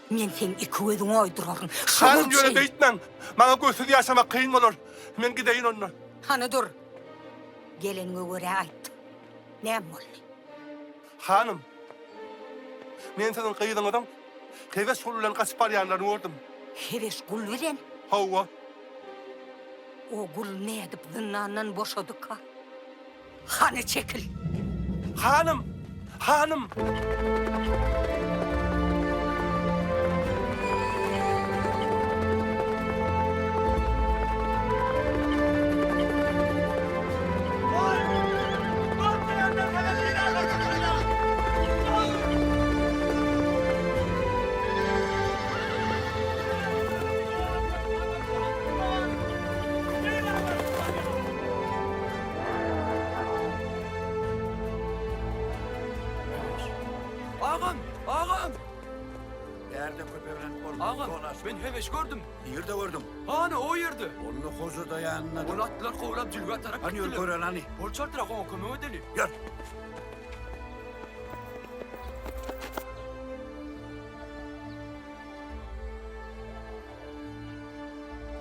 men seň iki gözüňi oýduraryn.
Hanym ýöne beýtmäň. Maňa gözsüz ýaşamak kyn bolar. Men gideýin onda.
Hany dur. Geleniňe görä aýt. Näme boldy?
Hanym, men siziň gyzyňyzyň Hebeş gul bilen gaçyp barýanlaryny gördüm.
Hebeş gul bilen?
Hawa.
O gul nädip zyndandan boşadyka? Hany çekil!
Hanym! Hanym!
Agam! Agam!
ýerde köpeglenip bolmaz.
Agam,
Ýol açma.
men hebeş gördüm.
Nirde gördüň?
Hany, o ýerde.
Onda hoja da ýanyndadyr.
Ony atlylar kowlap jülgä tarap
Hany ýör
gitdiler.
göreli hany.
Bol çaltrak oňa kömek edeli.
Ýör.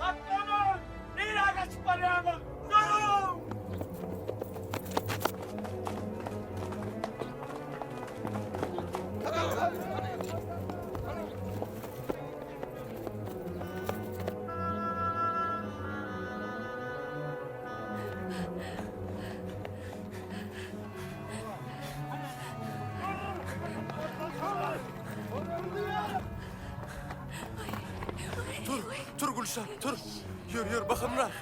Saklanyň! Nirä gaçyp barýaňyz? Duruň!
Tur, tur Gülşa, tur. Ýör, ýör, bakamrak.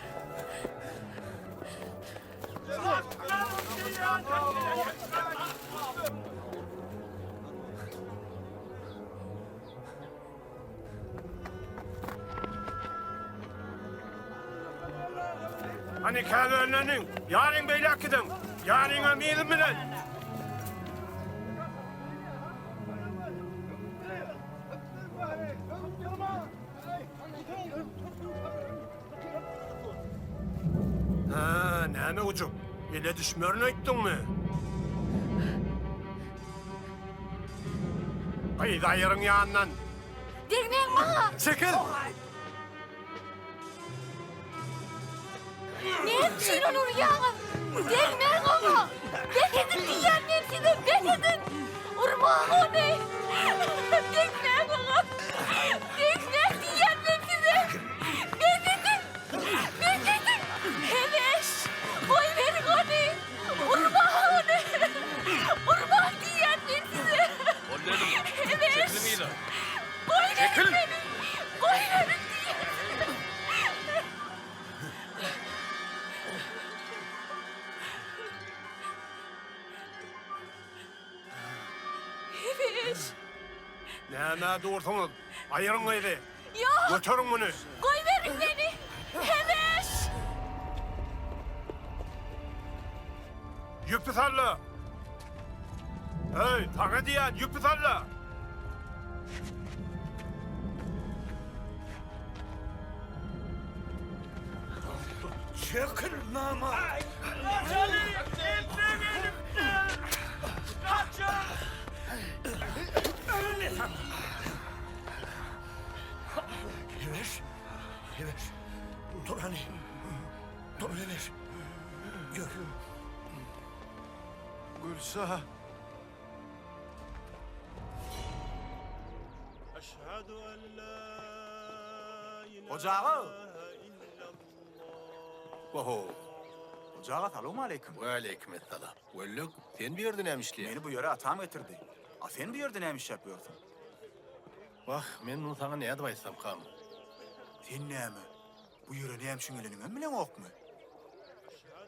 Hany käbirleniň, ýaryň beýläk gidiň, ýaryňam yzym bilen. Hä, näme ujuk? Ele düşmerin öýtdüňmi? Gyzy aýyryň ýanyndan.
Degmäň maňa!
Çekil!
Näme üçin ony urýaňyz? Degmäň oňa! Bes edin diýýän men size, bes edin! Urmaň ony! Degmäň oňa! Degmäň diýýän men size! Bes edin! Bes edin! Hebeş! Goýberiň ony! Urmaň ony! Urmaň diýýän men size! Hebeş! Goýberiň meni! Goýberiň diýýän size! Hebeş!
Nämä dursuňyz? Aýyryň gyzy!
Ýok!
Göteriň muny!
Goýberiň meni! Hebeş!
Ýüpi salla! Eý, saňa diýýän, ýüpi salla!
Çekil namart! Hebeş, Hebeş, dur hany, dur Hebeş, ýör.
Gülşa.
Hoja aga! Oho! Hoja aga, salowmaleýkim.
Waleýkim essalam. Wellek, sen bu ýerde näme işleýäň?
Meni bu ýere atam getirdi. A sen bu ýerde näme işläp ýörsüň?
Wah, men muny saňa nädip aýtsamkam?
Sen näme, bu ýere näme üçin geleniňem bileňokmy?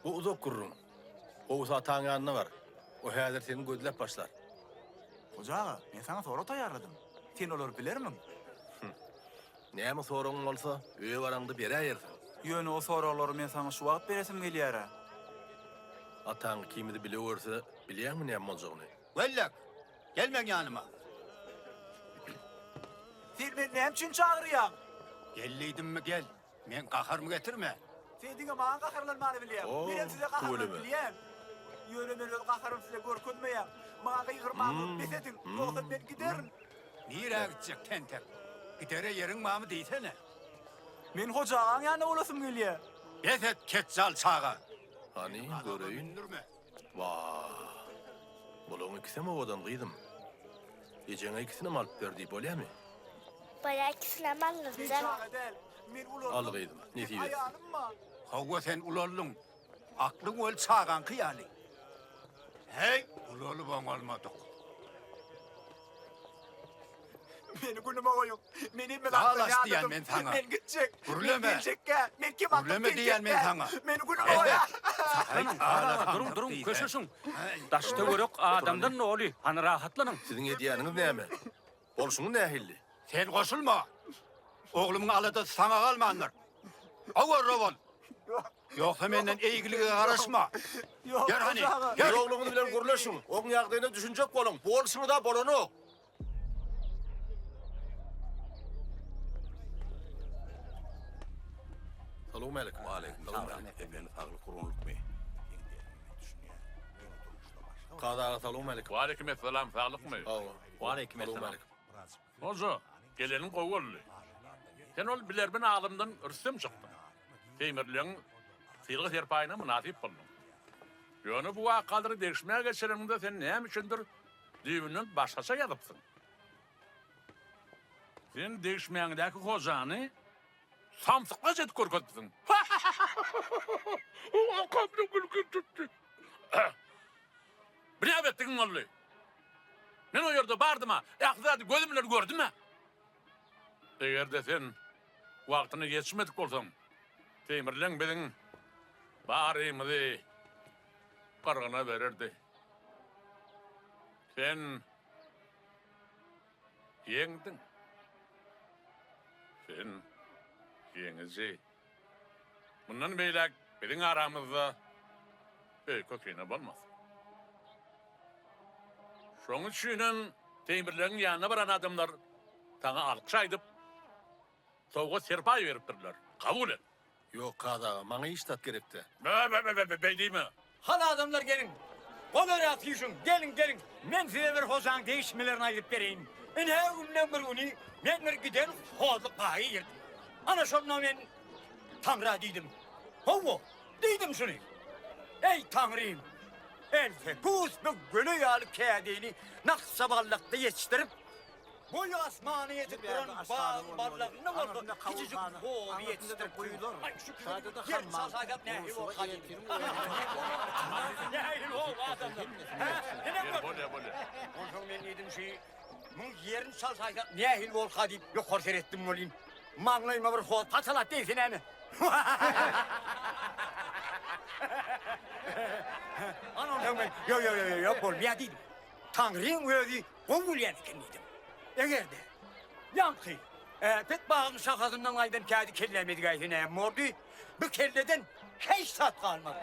Bu uzak gürrüň. Gowusy ataň ýanyna bar. O häzir seni gözläp başlar.
Hoja aga, men saňa sorag taýýarladym. Sen olary bilermiň?
Näme soragyň bolsa, öýe baraňda beräýersiň.
Ýöne o soraglary men saňa şu wagt beresim gelýär-ä.
Ataň ikimizi bile görse, bilýäňmi näme boljagyny?
Wellek, gel meň ýanyma.
Sen meni näme üçin çagyrýaň?
Gel diýdimmi, gel. Meň gaharymy getirme.
Sen diňe maňa gaharlanmany bilýäň.
Oo,
Menem size gaharlanyp
tüweleme.
bilýän. Ýöne men öz gaharymy size görkezmeýän. Maňa gygyrmaňyzy bes ediň, ýogsa men giderin.
Nirä gitjek, tentek? Gidere ýeriň barmy diýsene.
Men Hoja agaň ýanynda bolasym gelýär.
Bes et, ketjal çaga.
Hany, göreýin. Wah, bularyň ikisem owadan, gyzym. Ejeňe ikisinem alyp ber diý, bolýamy?
Bolýar, ikisinem
Men
aldyrjak.
çaga däl, men
Al
ulaldym.
gyzym,
Meň
nesip etsin.
aýalym bar.
Hawa, sen ulaldyň. Aklyň weli çagaňky ýaly. Heý, ulalyp oňalmadyk.
Meni günüme goýuň. Men hemme zatdan
Dalaş diýýän
ýadadym.
men saňa.
Men gitjek. Men
Gürleme.
geljekkä. Men kim atdyk
Gürleme diýýän men
geljekkä.
saňa.
Meni günüme goýuň.
Saklanyň, saklanyň, duruň, duruň, köşeşiň. Daş-töwerek adamdan doly, hany rahatlanyň.
Siziň edýäniňiz näme? Bolşuňyz nähilli?
Sen goşulma! Oglumyň aladasy saňa galmandyr. Owarra bol! Ýogsa menden eýgilige garaşma. Ýör hany, ýör!
Öz ogluňyz bilen gürleşiň, oň ýagdaýyna düşünjek boluň. Bu bolşuňyz-a bolanok. Salowmalikim.
Waleýkim salam. Efendi saglyk gurgunlykmy?
Kazy aga salowmalikim.
Waleýkim essalam saglykmy?
Hawa.
Waleýkim essalam. Hoja, geleniň gowy boldy. Sen ol bilermen alymdan rüstem çykdyň. Teýmirleň sylag-serpaýyna mynasyp bolduň. Ýöne bu wakalary degişmä geçireniňde sen näme üçindir düýbünden başgaça ýazypsyň. Sen degişmäňdäki hojany samsyklaç edip görkezipsiň. Okamda gülkim tutdy. Bir näbetligiň boldy. Men o ýerde bardym-a, ähli zady gözüm bilen gördüm-ä. Eger-de sen wagtynda ýetişmedik bolsaň, Teýmirleň biziň barymyzy gyrgyna bererdi. Sen ýeňdiň. Sen ýeňiji. Mundan beýläk biziň aramyzda öýke-kine bolmaz. Şonuň üçinem Teýmirleňiň ýanyna baran adamlar saňa alkyş aýdyp, sowgat-serpaý beripdirler. Kabul et.
Ýok, Kazy aga, maňa hiç zat gerek däl.
Bä-bä-bä-bä, beý diýme.
Hany adamlar geliň. Golaýrak süýşüň, geliň, geliň. Men size bir hojanyň degişmelerini aýdyp bereýin. Ine, günleň bir güni men bir giden hozluk baga girdim. Ana şonda men Taňra diýdim. Hawa, diýdim şuny. Eý, Taňrym! Elsekus bu göle ýaly kädini naksa ballakda ýetişdirip, boýy asmana ýetip duran bagyň ballagynda bolsa kiçijik hozy ýetişdiripsiň. Aý, şu kiçijik ýer çalsaýsak nähili bolka diýdim. Nähili gowy adamlar. Hä, neneň boldy? Onsoň men diýdim şu muň ýerini çalsaýsak nähili bolka diýip ýokary seretdim welin, maňlaýyma bir hoz patalap degse näme? Ana onsoň men, ýok, ýok, ýok, ýok, bolmaýar diýdim. Taňryň özi gowy bilýän eken diýdim. Eger-de, ýaňky, äpet bagyň şahasyndan gaýdan kädi kelläme degäýse näme bordy? Bu kelleden hiç zat galmaz.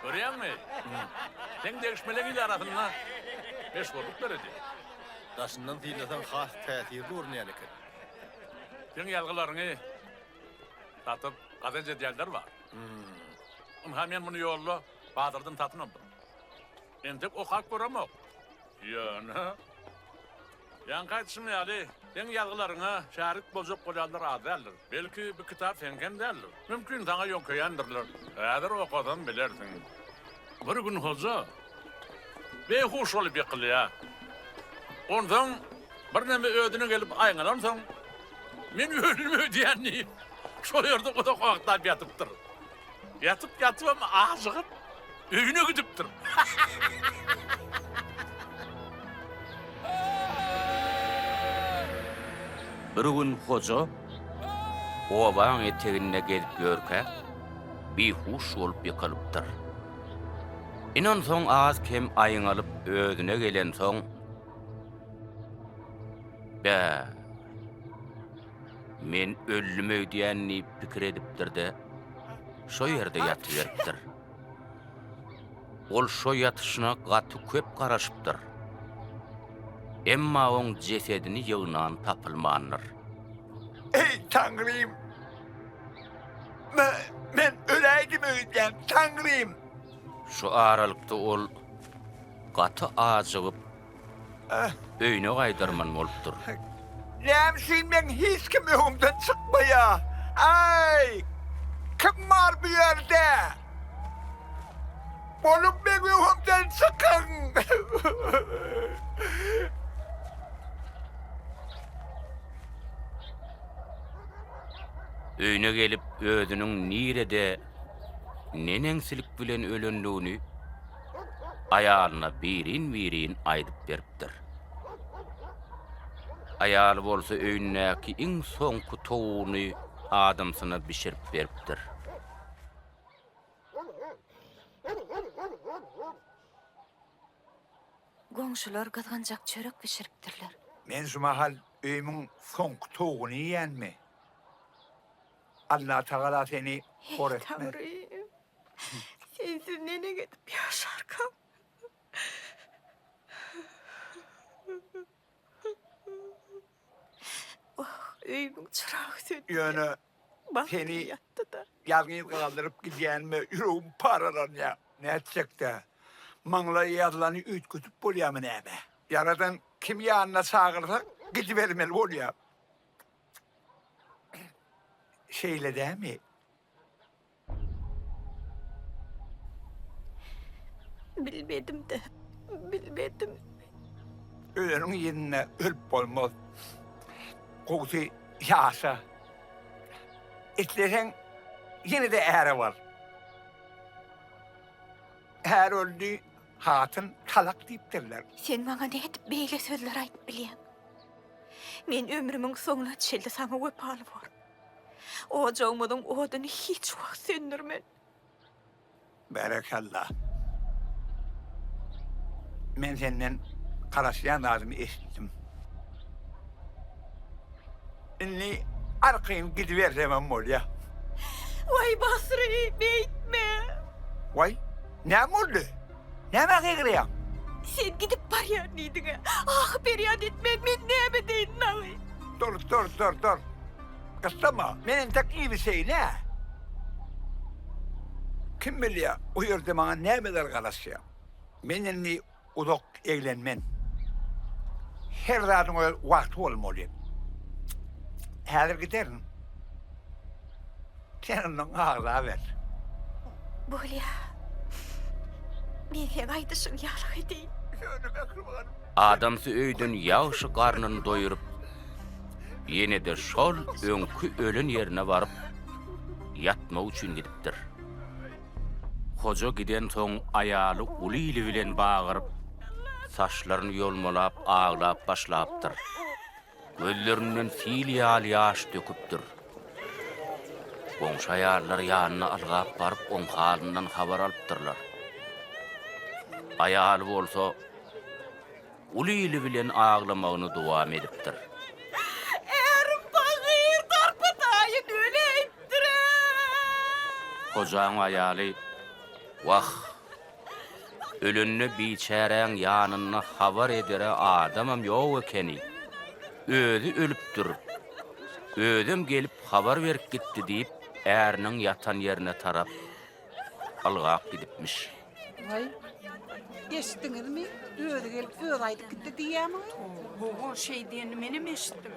Görýäňmi? Seň degişmeleň il arasynda meşhurlyk döredi.
Daşyndan synlasaň has täsirli görünýän eken.
Seň ýazgylaryňy satyp gazanç edýänler bar. Ynha men muny ýolda bazardan satyn aldym. Entek okap göremok. Ýöne ýaňky aýdyşym ýaly, seň ýazgylaryňa şärik boljak bolýanlar az däldir. Belki bu kitap seňkem däldir. Mümkin saňa ýöňkeýändirler. Häzir okasaň bilersiň. Bir gün hoja beýhuş bolup ýykylýar. Onsoň birneme özüne gelip aýňalansoň, Men öldüm öýdýän diýip, şol ýerde uzak wagtlap ýatypdyr. Ýatyp-ýatybam ajygyp, öýüne gidipdir.
Bir gün hoja obaň eteginde gezip ýörkä, bihuş bolup ýykylypdyr. Ine onsoň az-kem aýňalyp özüne gelensoň, Bä, men öldüm öýdýän diýip pikir edipdir-de, şo ýerde ýatyberipdir. Ol şo ýatyşyna gaty köp garaşypdyr. Emma oň jesedini ýygnan tapylmandyr.
Eý, Taňrym! Men öläýdim öýdýän, Taňrym!
Şu aralykda ol gaty ajygyp, öýüne gaýdarman bolupdyr.
Näme üçin meň hiç kim öňümden çykmaýar? Aý, kim bar bu ýerde? Boluň meň öňümden çykyň!
Öýüne gelip özüniň nirede neneňsilik bilen ölendigini aýalyna birin-birin aýdyp beripdir. Aýaly bolsa öýündäki iň soňky towugyny adamsyna bişirip beripdir.
Goňşular gyzgynjak çörek bişiripdirler.
Men şu mahal öýümiň soňky towugyny iýýänmi? Allatagala seni hor
Eý,
etmez.
Taňrym! Sensiz neneň edip ýaşarkam? Wah! Öýümiň çyragy söndi.
Ýöne
Bagtym
seni
ýatdy-da.
ýalňyz galdyryp gidýänime ýüregim paralanýar. Nätjek-dä? Maňlaýa ýazylany üýtgedip bolýarmy näme? Ýaradan kimi ýanyna çagyrsa, gidibermeli bolýar. Şeýle dämi?
Bilmedim-de, bilmedim.
Öleniň ýerinde ölüp bolmaz. Gowusy ýaşa. Isleseň ýene-de äre bar. Är öldi, hatyn talak diýipdirler.
Sen maňa nädip beýle sözler aýdyp bilýäň? Men ömrümiň soňuna çenli saňa wepaly borun. Ojagymyzyň oduny hiç wagt söndürmen.
Berekella. Men senden garaşýan zadymy eşitdim. Indi arkaýyn gidibersemem bolýa.
Waý Basry, beýtme.
Waý, näme boldy? Nämä gygyrýaň?
Sen gidip barýan diýdiň-ä. Ahy-perýat etmän men näme edeýin dagy?
Dur, dur, dur, dur. Gyssama, men entek iýmişeýin-ä. Kim bilýär, o ýerde maňa nämeler garaşýar. Men indi uzak eglenmen. Her zadyň öz wagty bolmaly. Häzir giderin. Sen ondan aglaber.
Bolýa. Men seň aýdyşyň ýaly edeýin.
Ýöne mähribanym.
Adamsy öýden ýagşy garnyny doýuryp, ýene-de şol öňki ölen ýerine baryp, ýatmak üçin gidipdir. Hoja gidensoň aýaly uly ili bilen bagyryp, saçlaryny ýolmalap aglap başlapdyr. Gözlerinden sil ýaly ýaş döküpdir. Goňşy aýallar ýanyna ylgap baryp oň halyndan habar alypdyrlar. Aýaly bolsa uly ili bilen aglamagyny dowam edipdir.
Ärim pahyr tarpa-taýyn öläýipdir-ä!
Hojaň aýaly, Wah, Ölende biçäräň ýanynda habar edere adamam ýok ekeni. Özi ölüpdir. Özem gelip habar berip gitdi diýip, äriniň ýatan ýerine tarap ylgap gidipmiş.
Waý, eşitdiňizmi? Özi gelip özi aýdyp gitdi diýýämiň?
Hawa, şeý diýenini menem eşitdim.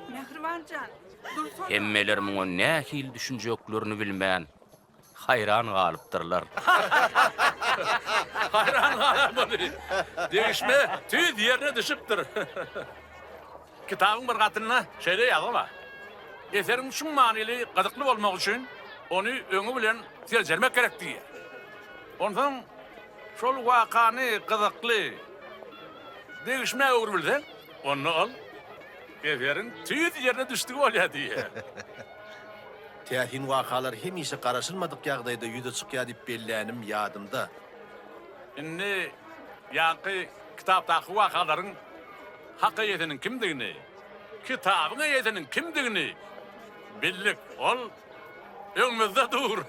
Mähriban jan,
Hemmeler muňa nähili düşünjeklerini bilmän, haýran galypdyrlar.
Haýran galarmaly. Degişme tüýs ýerine düşüpdir. Kitabyň bir gatynda şeýle ýazgy bar. Eseriň çuň manyly, gyzykly bolmagy üçin ony öňi bilen seljermek gerek diýýär. Onsoň şol wakany gyzykly degişmä öwrübilseň, onda ol Eseriň tüýs ýerine düşdügi bolýar diýýär.
Täsin wakalar hemişe garaşylmadyk ýagdaýda ýüze çykýar diýip bellänim ýadymda.
Indi ýaňky kitapdaky wakalaryň hak eýesiniň kimdigini, kitabyň eýesiniň kimdigini bildik. Ol öňümizde dur.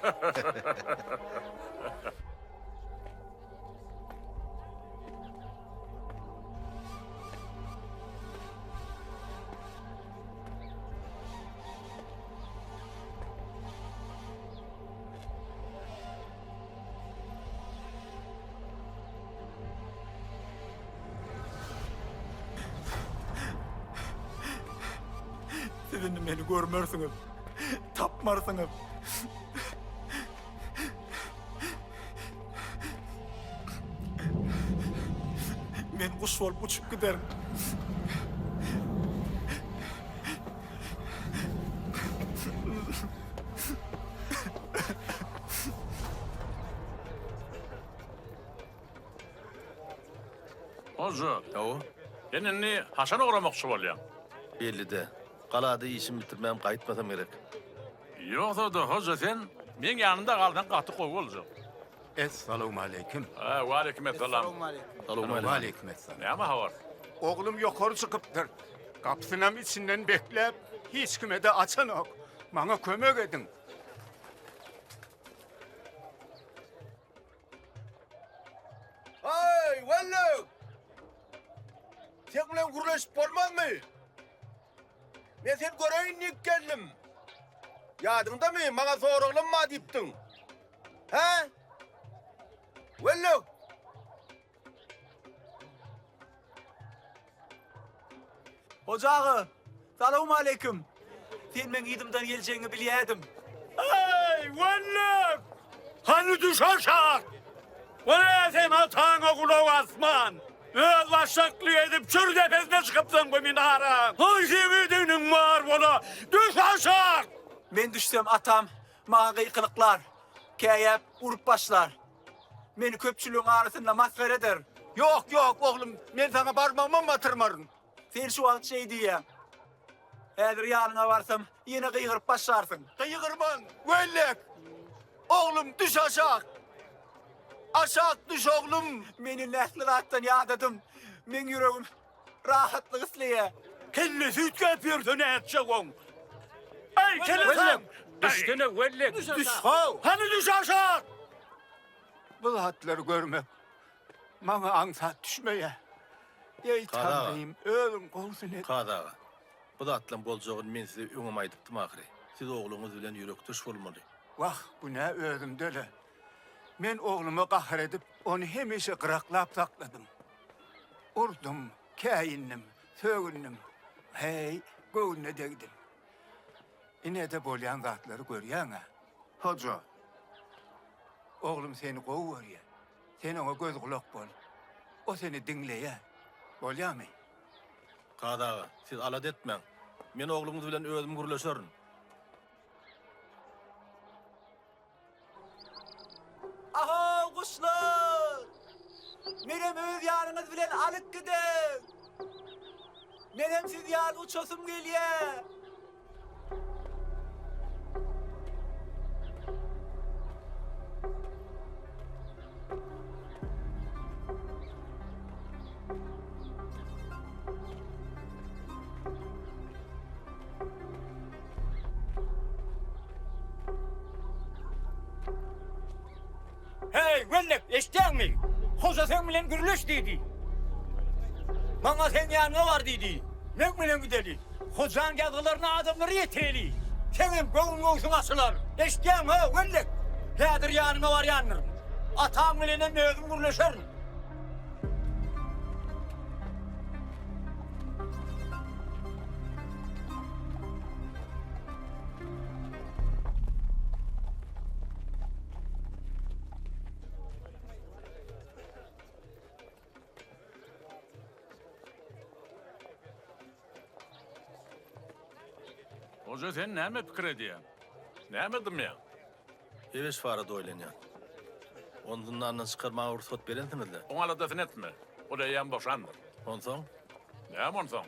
Siz indi meni görmersiňiz, tapmarsyňyz. Men guş bolup uçup giderin.
Hoja. Hawa. Sen indi haçan ugramakçy bolýaň?
Belli-de. Galada işimi bitirmän gaýtmasam gerek.
Ýogsa-da, hoja, sen meň ýanymda galsaň gaty gowy boljak.
Essalawmaleýkim.
Hä, waleýkim essalam.
Salowmaleýkim. Waleýkim
Näme habar?
Oglum ýokary çykypdyr. Gapysynam içinden bekläp, hiç kime-de açanok. Maňa kömek ediň.
Haý, wellek! Seň bilen gürleşip bolmazmy? Men seni göreýin diýip geldim. Ýadyňdamy, maňa soraglanma diýipdiň. Hä? Wellek!
Hoja aga, salowmaleýkim. Sen meň yzymdan geljegiňi bilýädim.
Eý, Wellek! Hany düş aşak! Wele sen ataňa gulak asman, özbaşdaklyk edip çür depesine çykypsyň bu minaraň. Haý seň edeniň bar bola, düş aşak!
Men düşsem atam maňa gykylyklar, käýäp urup başlar. Meni köpçüligiň arasynda masgara eder.
Ýok, ýok, oglum, men saňa barmagymam batyrmaryn.
Sen şu wagt şeý diýýäň. Häzir ýanyňa barsam, ýene gygyryp başlarsyň.
Gygyrman, Wellek! Oglum, düş aşak! Aşak düş, oglum!
Men indi ähli zatdan ýadadym. Meň ýüregim rahatlyk isleýär.
Kellesi üýtgäp ýörse nätjek oň? Eý, kelesaň!
Düşsene, Wellek!
Düş, how!
Hany düş aşak!
Bu zatlary görmek maňa aňsat düşmeýär. Eý, Taňrym, özüň gowusyny et.
Kazy aga, bu zatlaryň boljagyny men size öňem aýdypdym ahyry. Siz ogluňyz bilen ýürekdeş bolmaly.
Wah, günä özümde-le. Men ogluma gahar edip, ony hemişe gyraklap sakladym. Urdum, käýindim, sögündim. Heý, göwnüne degdim. Ine-de bolýan zatlary görýäň-ä. Hoja, oglum seni gowy görýär. Sen oňa göz-gulak bol. O seni diňleýär. Bolýamy?
Kazy aga, siz alada etmäň. Men ogluňyz bilen özüm gürleşerin.
Ahow, guşlar! Menem öz ýanyňyz bilen alyp gidiň! Menem siz ýaly uçasym gelýär!
Heý, Wellek, eşidýäňmi? Hoja seň bilen gürleş diýdi. Maňa seň ýanyňa bar diýdi. Meň bilen gideli. Hojaň ýazgylaryny adamlara ýetireli. Seňem göwün-göwsüň açylar. Eşidýäňmi, Wellek? Häzir ýanyňa barýandyryn. Ataň bilenem özüm gürleşerin.
Hoja sen näme pikir edýäň? Näme dymýaň?
Heweş barada oýlanýan. Ony zyndandan çykarmaga rugsat berensiňiz-le?
Oň aladasyny etme. Ol eýýäm boşandyr.
Onsoň?
Näme onsoň?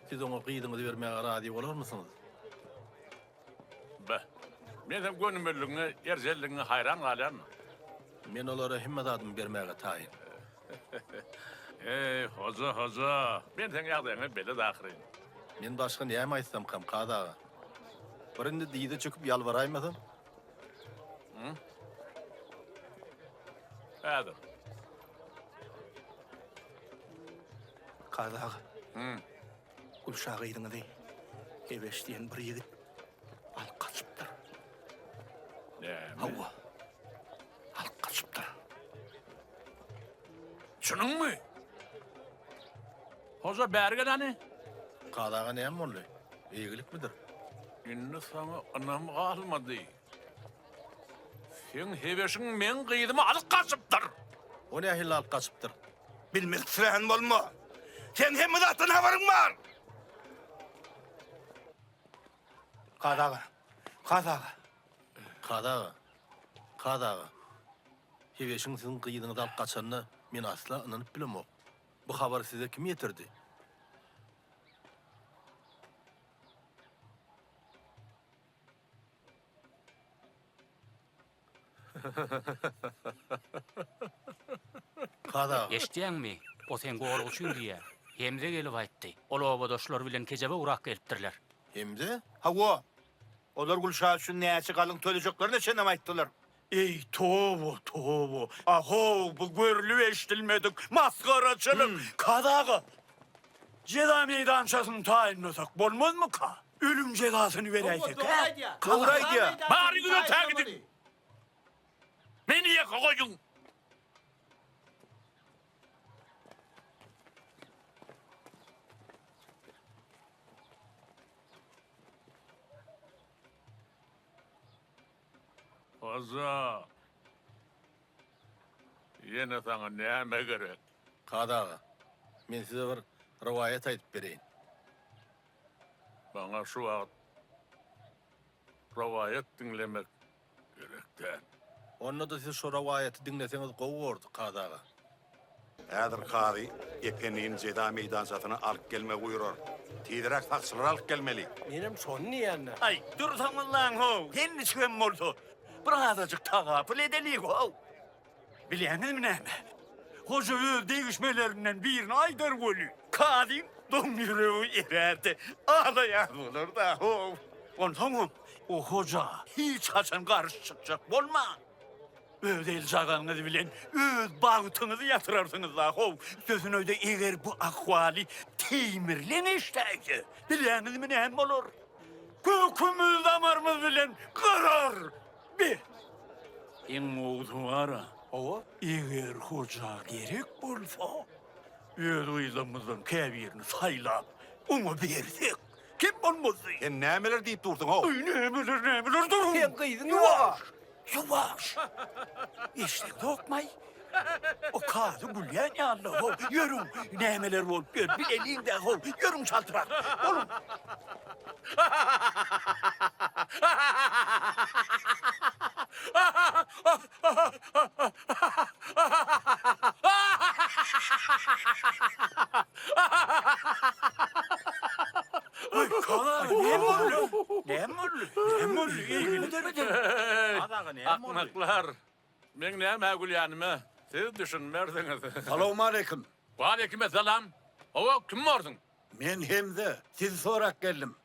Siz oňa gyzyňyzy bermäge razy bolarmysyňyz?
Beh. Men seň gönümelligiňe, erjelligiňe haýran galýaryn.
Men olara hemme zadymy bermäge taýyn.
Eý, hoja, hoja! Men seň ýagdaýyňa belet ahyryn.
Men başga näme aýtsamkam, kazy aga? Bir indi dyza çöküp ýalbaraýmasam?
Häzir.
Kazy aga. Gülşa gyzyňyzy Hebeş diýen bir ýigit alyp gaçypdyr.
Näme?
Hawa. Alyp gaçypdyr.
Çynyňmy? Hoja bäri gel hany.
Kazy aga näme boldy? Eýgilikmidir?
Indi saňa ynam galmady. Seň hebeşiň meň gyzymy alyp gaçypdyr.
O nähili alyp gaçypdyr?
Bilmezsirän bolma. Seň hemme zatdan habaryň bar.
Kazy aga. Kazy aga.
Kazy aga. Kazy aga. Hebeşiň siziň gyzyňyzy alyp gaçanyna men asla ynanyp bilemok. Bu habary size kim ýetirdi? Kazy aga.
Eşidýäňmi? O seň goruň üçin diýýär. Hemze gelip aýtdy. Ol obadaşlary bilen kejebe urak gelipdirler.
Hemze?
Hawa. Olar Gülşa üçin näçe galyň tölejeklerine çenlem aýtdylar.
Eý, toba, toba! A-how, bu görlüp-eşidilmedik masgaraçylyk! Kazy aga! Jeza meýdançasyny taýynlasak bolmazmyka? Ölüm jezasyny beräýsek, hä?
Dogry aýdýar.
Baryňyz ötä gidiň. Meni ýeke goýuň. Hoja, ýene saňa näme gerek?
Kazy aga, men size bir rowaýat aýdyp bereýin.
Maňa şu wagt rowaýat diňlemek gerek däl.
Onda-da siz şo rowaýaty diňleseňiz gowy bordy, kazy aga.
Häzir kazy Ependini jeza meýdançasyna alyp gelmegi buýrar. Tizräk sakçylary alyp gelmeli.
Menem şony diýýän-dä.
Aý, dursaňyzlaň-how, her niçigem bolsa, bir azajyk tagapyl edeliň-how. Bilýäňizmi näme? Hoja öz degişmelerinden birini aýdar weli, kazyň doň ýüregi erär-de, aglaýan bolar-da-how. Onsoňam, o hoja hiç haçan garşy çykjak bolmaň. Öz eljagaňyz bilen öz bagtyňyzy ýatyrarsyňyz-da-how. Üstesine-de eger bu ahwaly Teýmirleň eşdäýse, bilýäňizmi näme bolar? Kökümiz damarymyz bilen gyrar! Be! Iň gowusy bar-a. Hawa. Eger hoja gerek bolsa, öz gyzlarymyzdan käbirini saýlap, oňa bersek, kem bolmazdy.
Sen nämeler diýip dursuň-how?
Aý, nämeler, nämeler durun?
Seň gyzyň ýog-a.
Ýuwaş! Eşdeňzokmaý? O kazy gülýän ýaly-how. Ýörüň, nämeler bolup ýör, bileliň-dä-how. Ýörüň çaltrak. Boluň. Aý, kazy, näme boldy? Näme boldy? Näme boldy? Eýgili derede.
Akmaklar, meň nämä gülýänime siz düşünmersiňiz.
Salowmaleýkim.
Waleýkimessalam. Hawa, kim borsuň?
Men Hemze, sizi sorap geldim.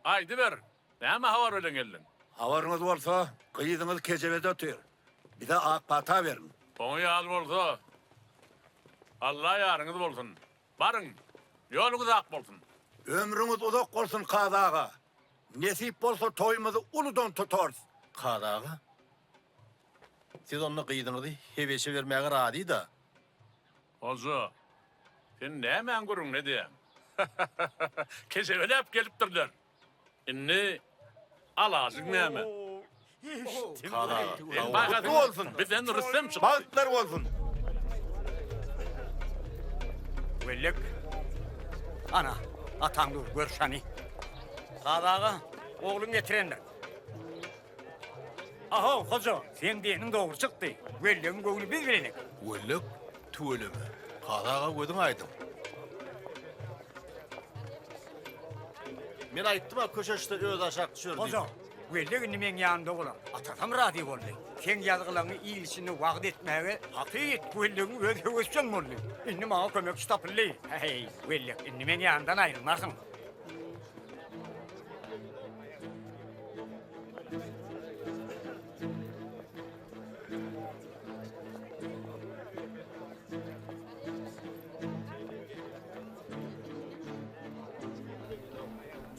Aýdyber, näme habar bilen geldiň?
Habaryňyz bolsa, gyzyňyz kejebede otyr. Bize ak pata beriň.
Oňa ýaly bolsa, Alla ýaryňyz bolsun. Baryň, ýoluňyz ak bolsun.
Ömrüňiz uzak bolsun, kazy aga. Nesip bolsa toýumyzy uludan tutarys.
Kazy aga, siz onda gyzyňyzy hebeşe bermäge razy-da?
Hoja, sen nämäň gürrüňini edýäň? Kejebeläp gelipdirler. Indi alajyň näme?
Gutly bolsun.
Bizden rüstem çykdy.
Bagtlar bolsun.
Wellek. Ana, ataň dur, gör şany. Kazy aga, ogluň getirendir. Ahow, hoja, seň diýeniň dogry çykdy. Wellegiň göwni biz bilenek.
Wellek, tüweleme. Kazy aga gözüň aýdyň. Men aýtdym-a köşeşse özi aşak düşer diýip.
Hoja, Wellek indi meň ýanymda bolar. Atasam razy boldy. Seň ýazgylaryňy il içinde wagyz etmäge hakyt Wellegiň özi höwesjeň boldy. Indi maňa kömekçi tapyldy. Heý, Wellek, indi meň ýanymdan aýrylmarsyň.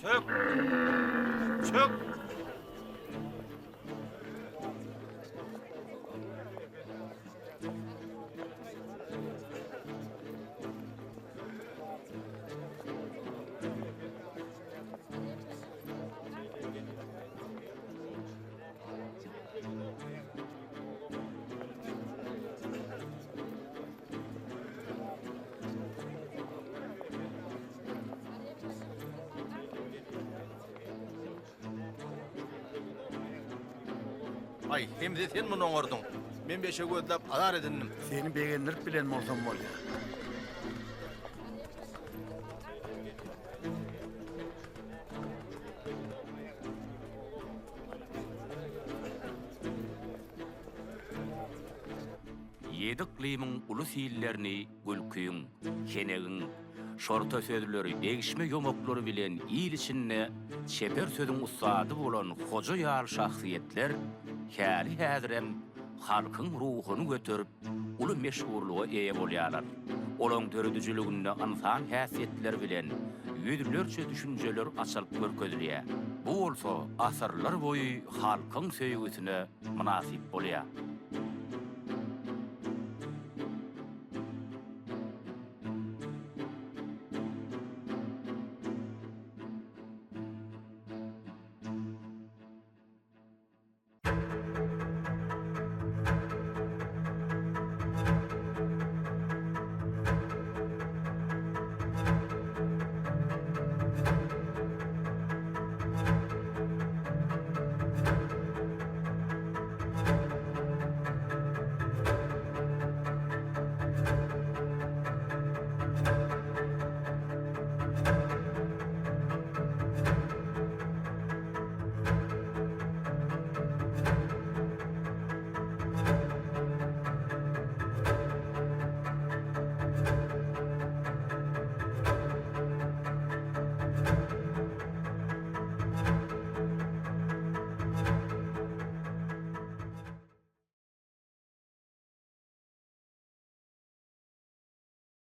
Çök! Çök!
Aý, Hemze sen muny oňardyň. Men beşe gözläp azar edindim.
Seni begendirip bilen bolsam bolýar.
Ýedi yklymyň uly sillerini gülkiň, henegiň, şorta sözleri, degişme ýomaklary bilen il içinde çeper sözüň ussady bolan Hoja ýaly şahsyýetler häli-häzirem halkyň ruhuny göterip, uly meşhurlyga eýe bolýarlar. Olaň döredijiliginde ynsan häsiýetleri bilen. ýüzlerçe düşünjeler açylyp görkezilýär. Bu bolsa asyrlar boýy halkyň söýgüsine mynasyp bolýar.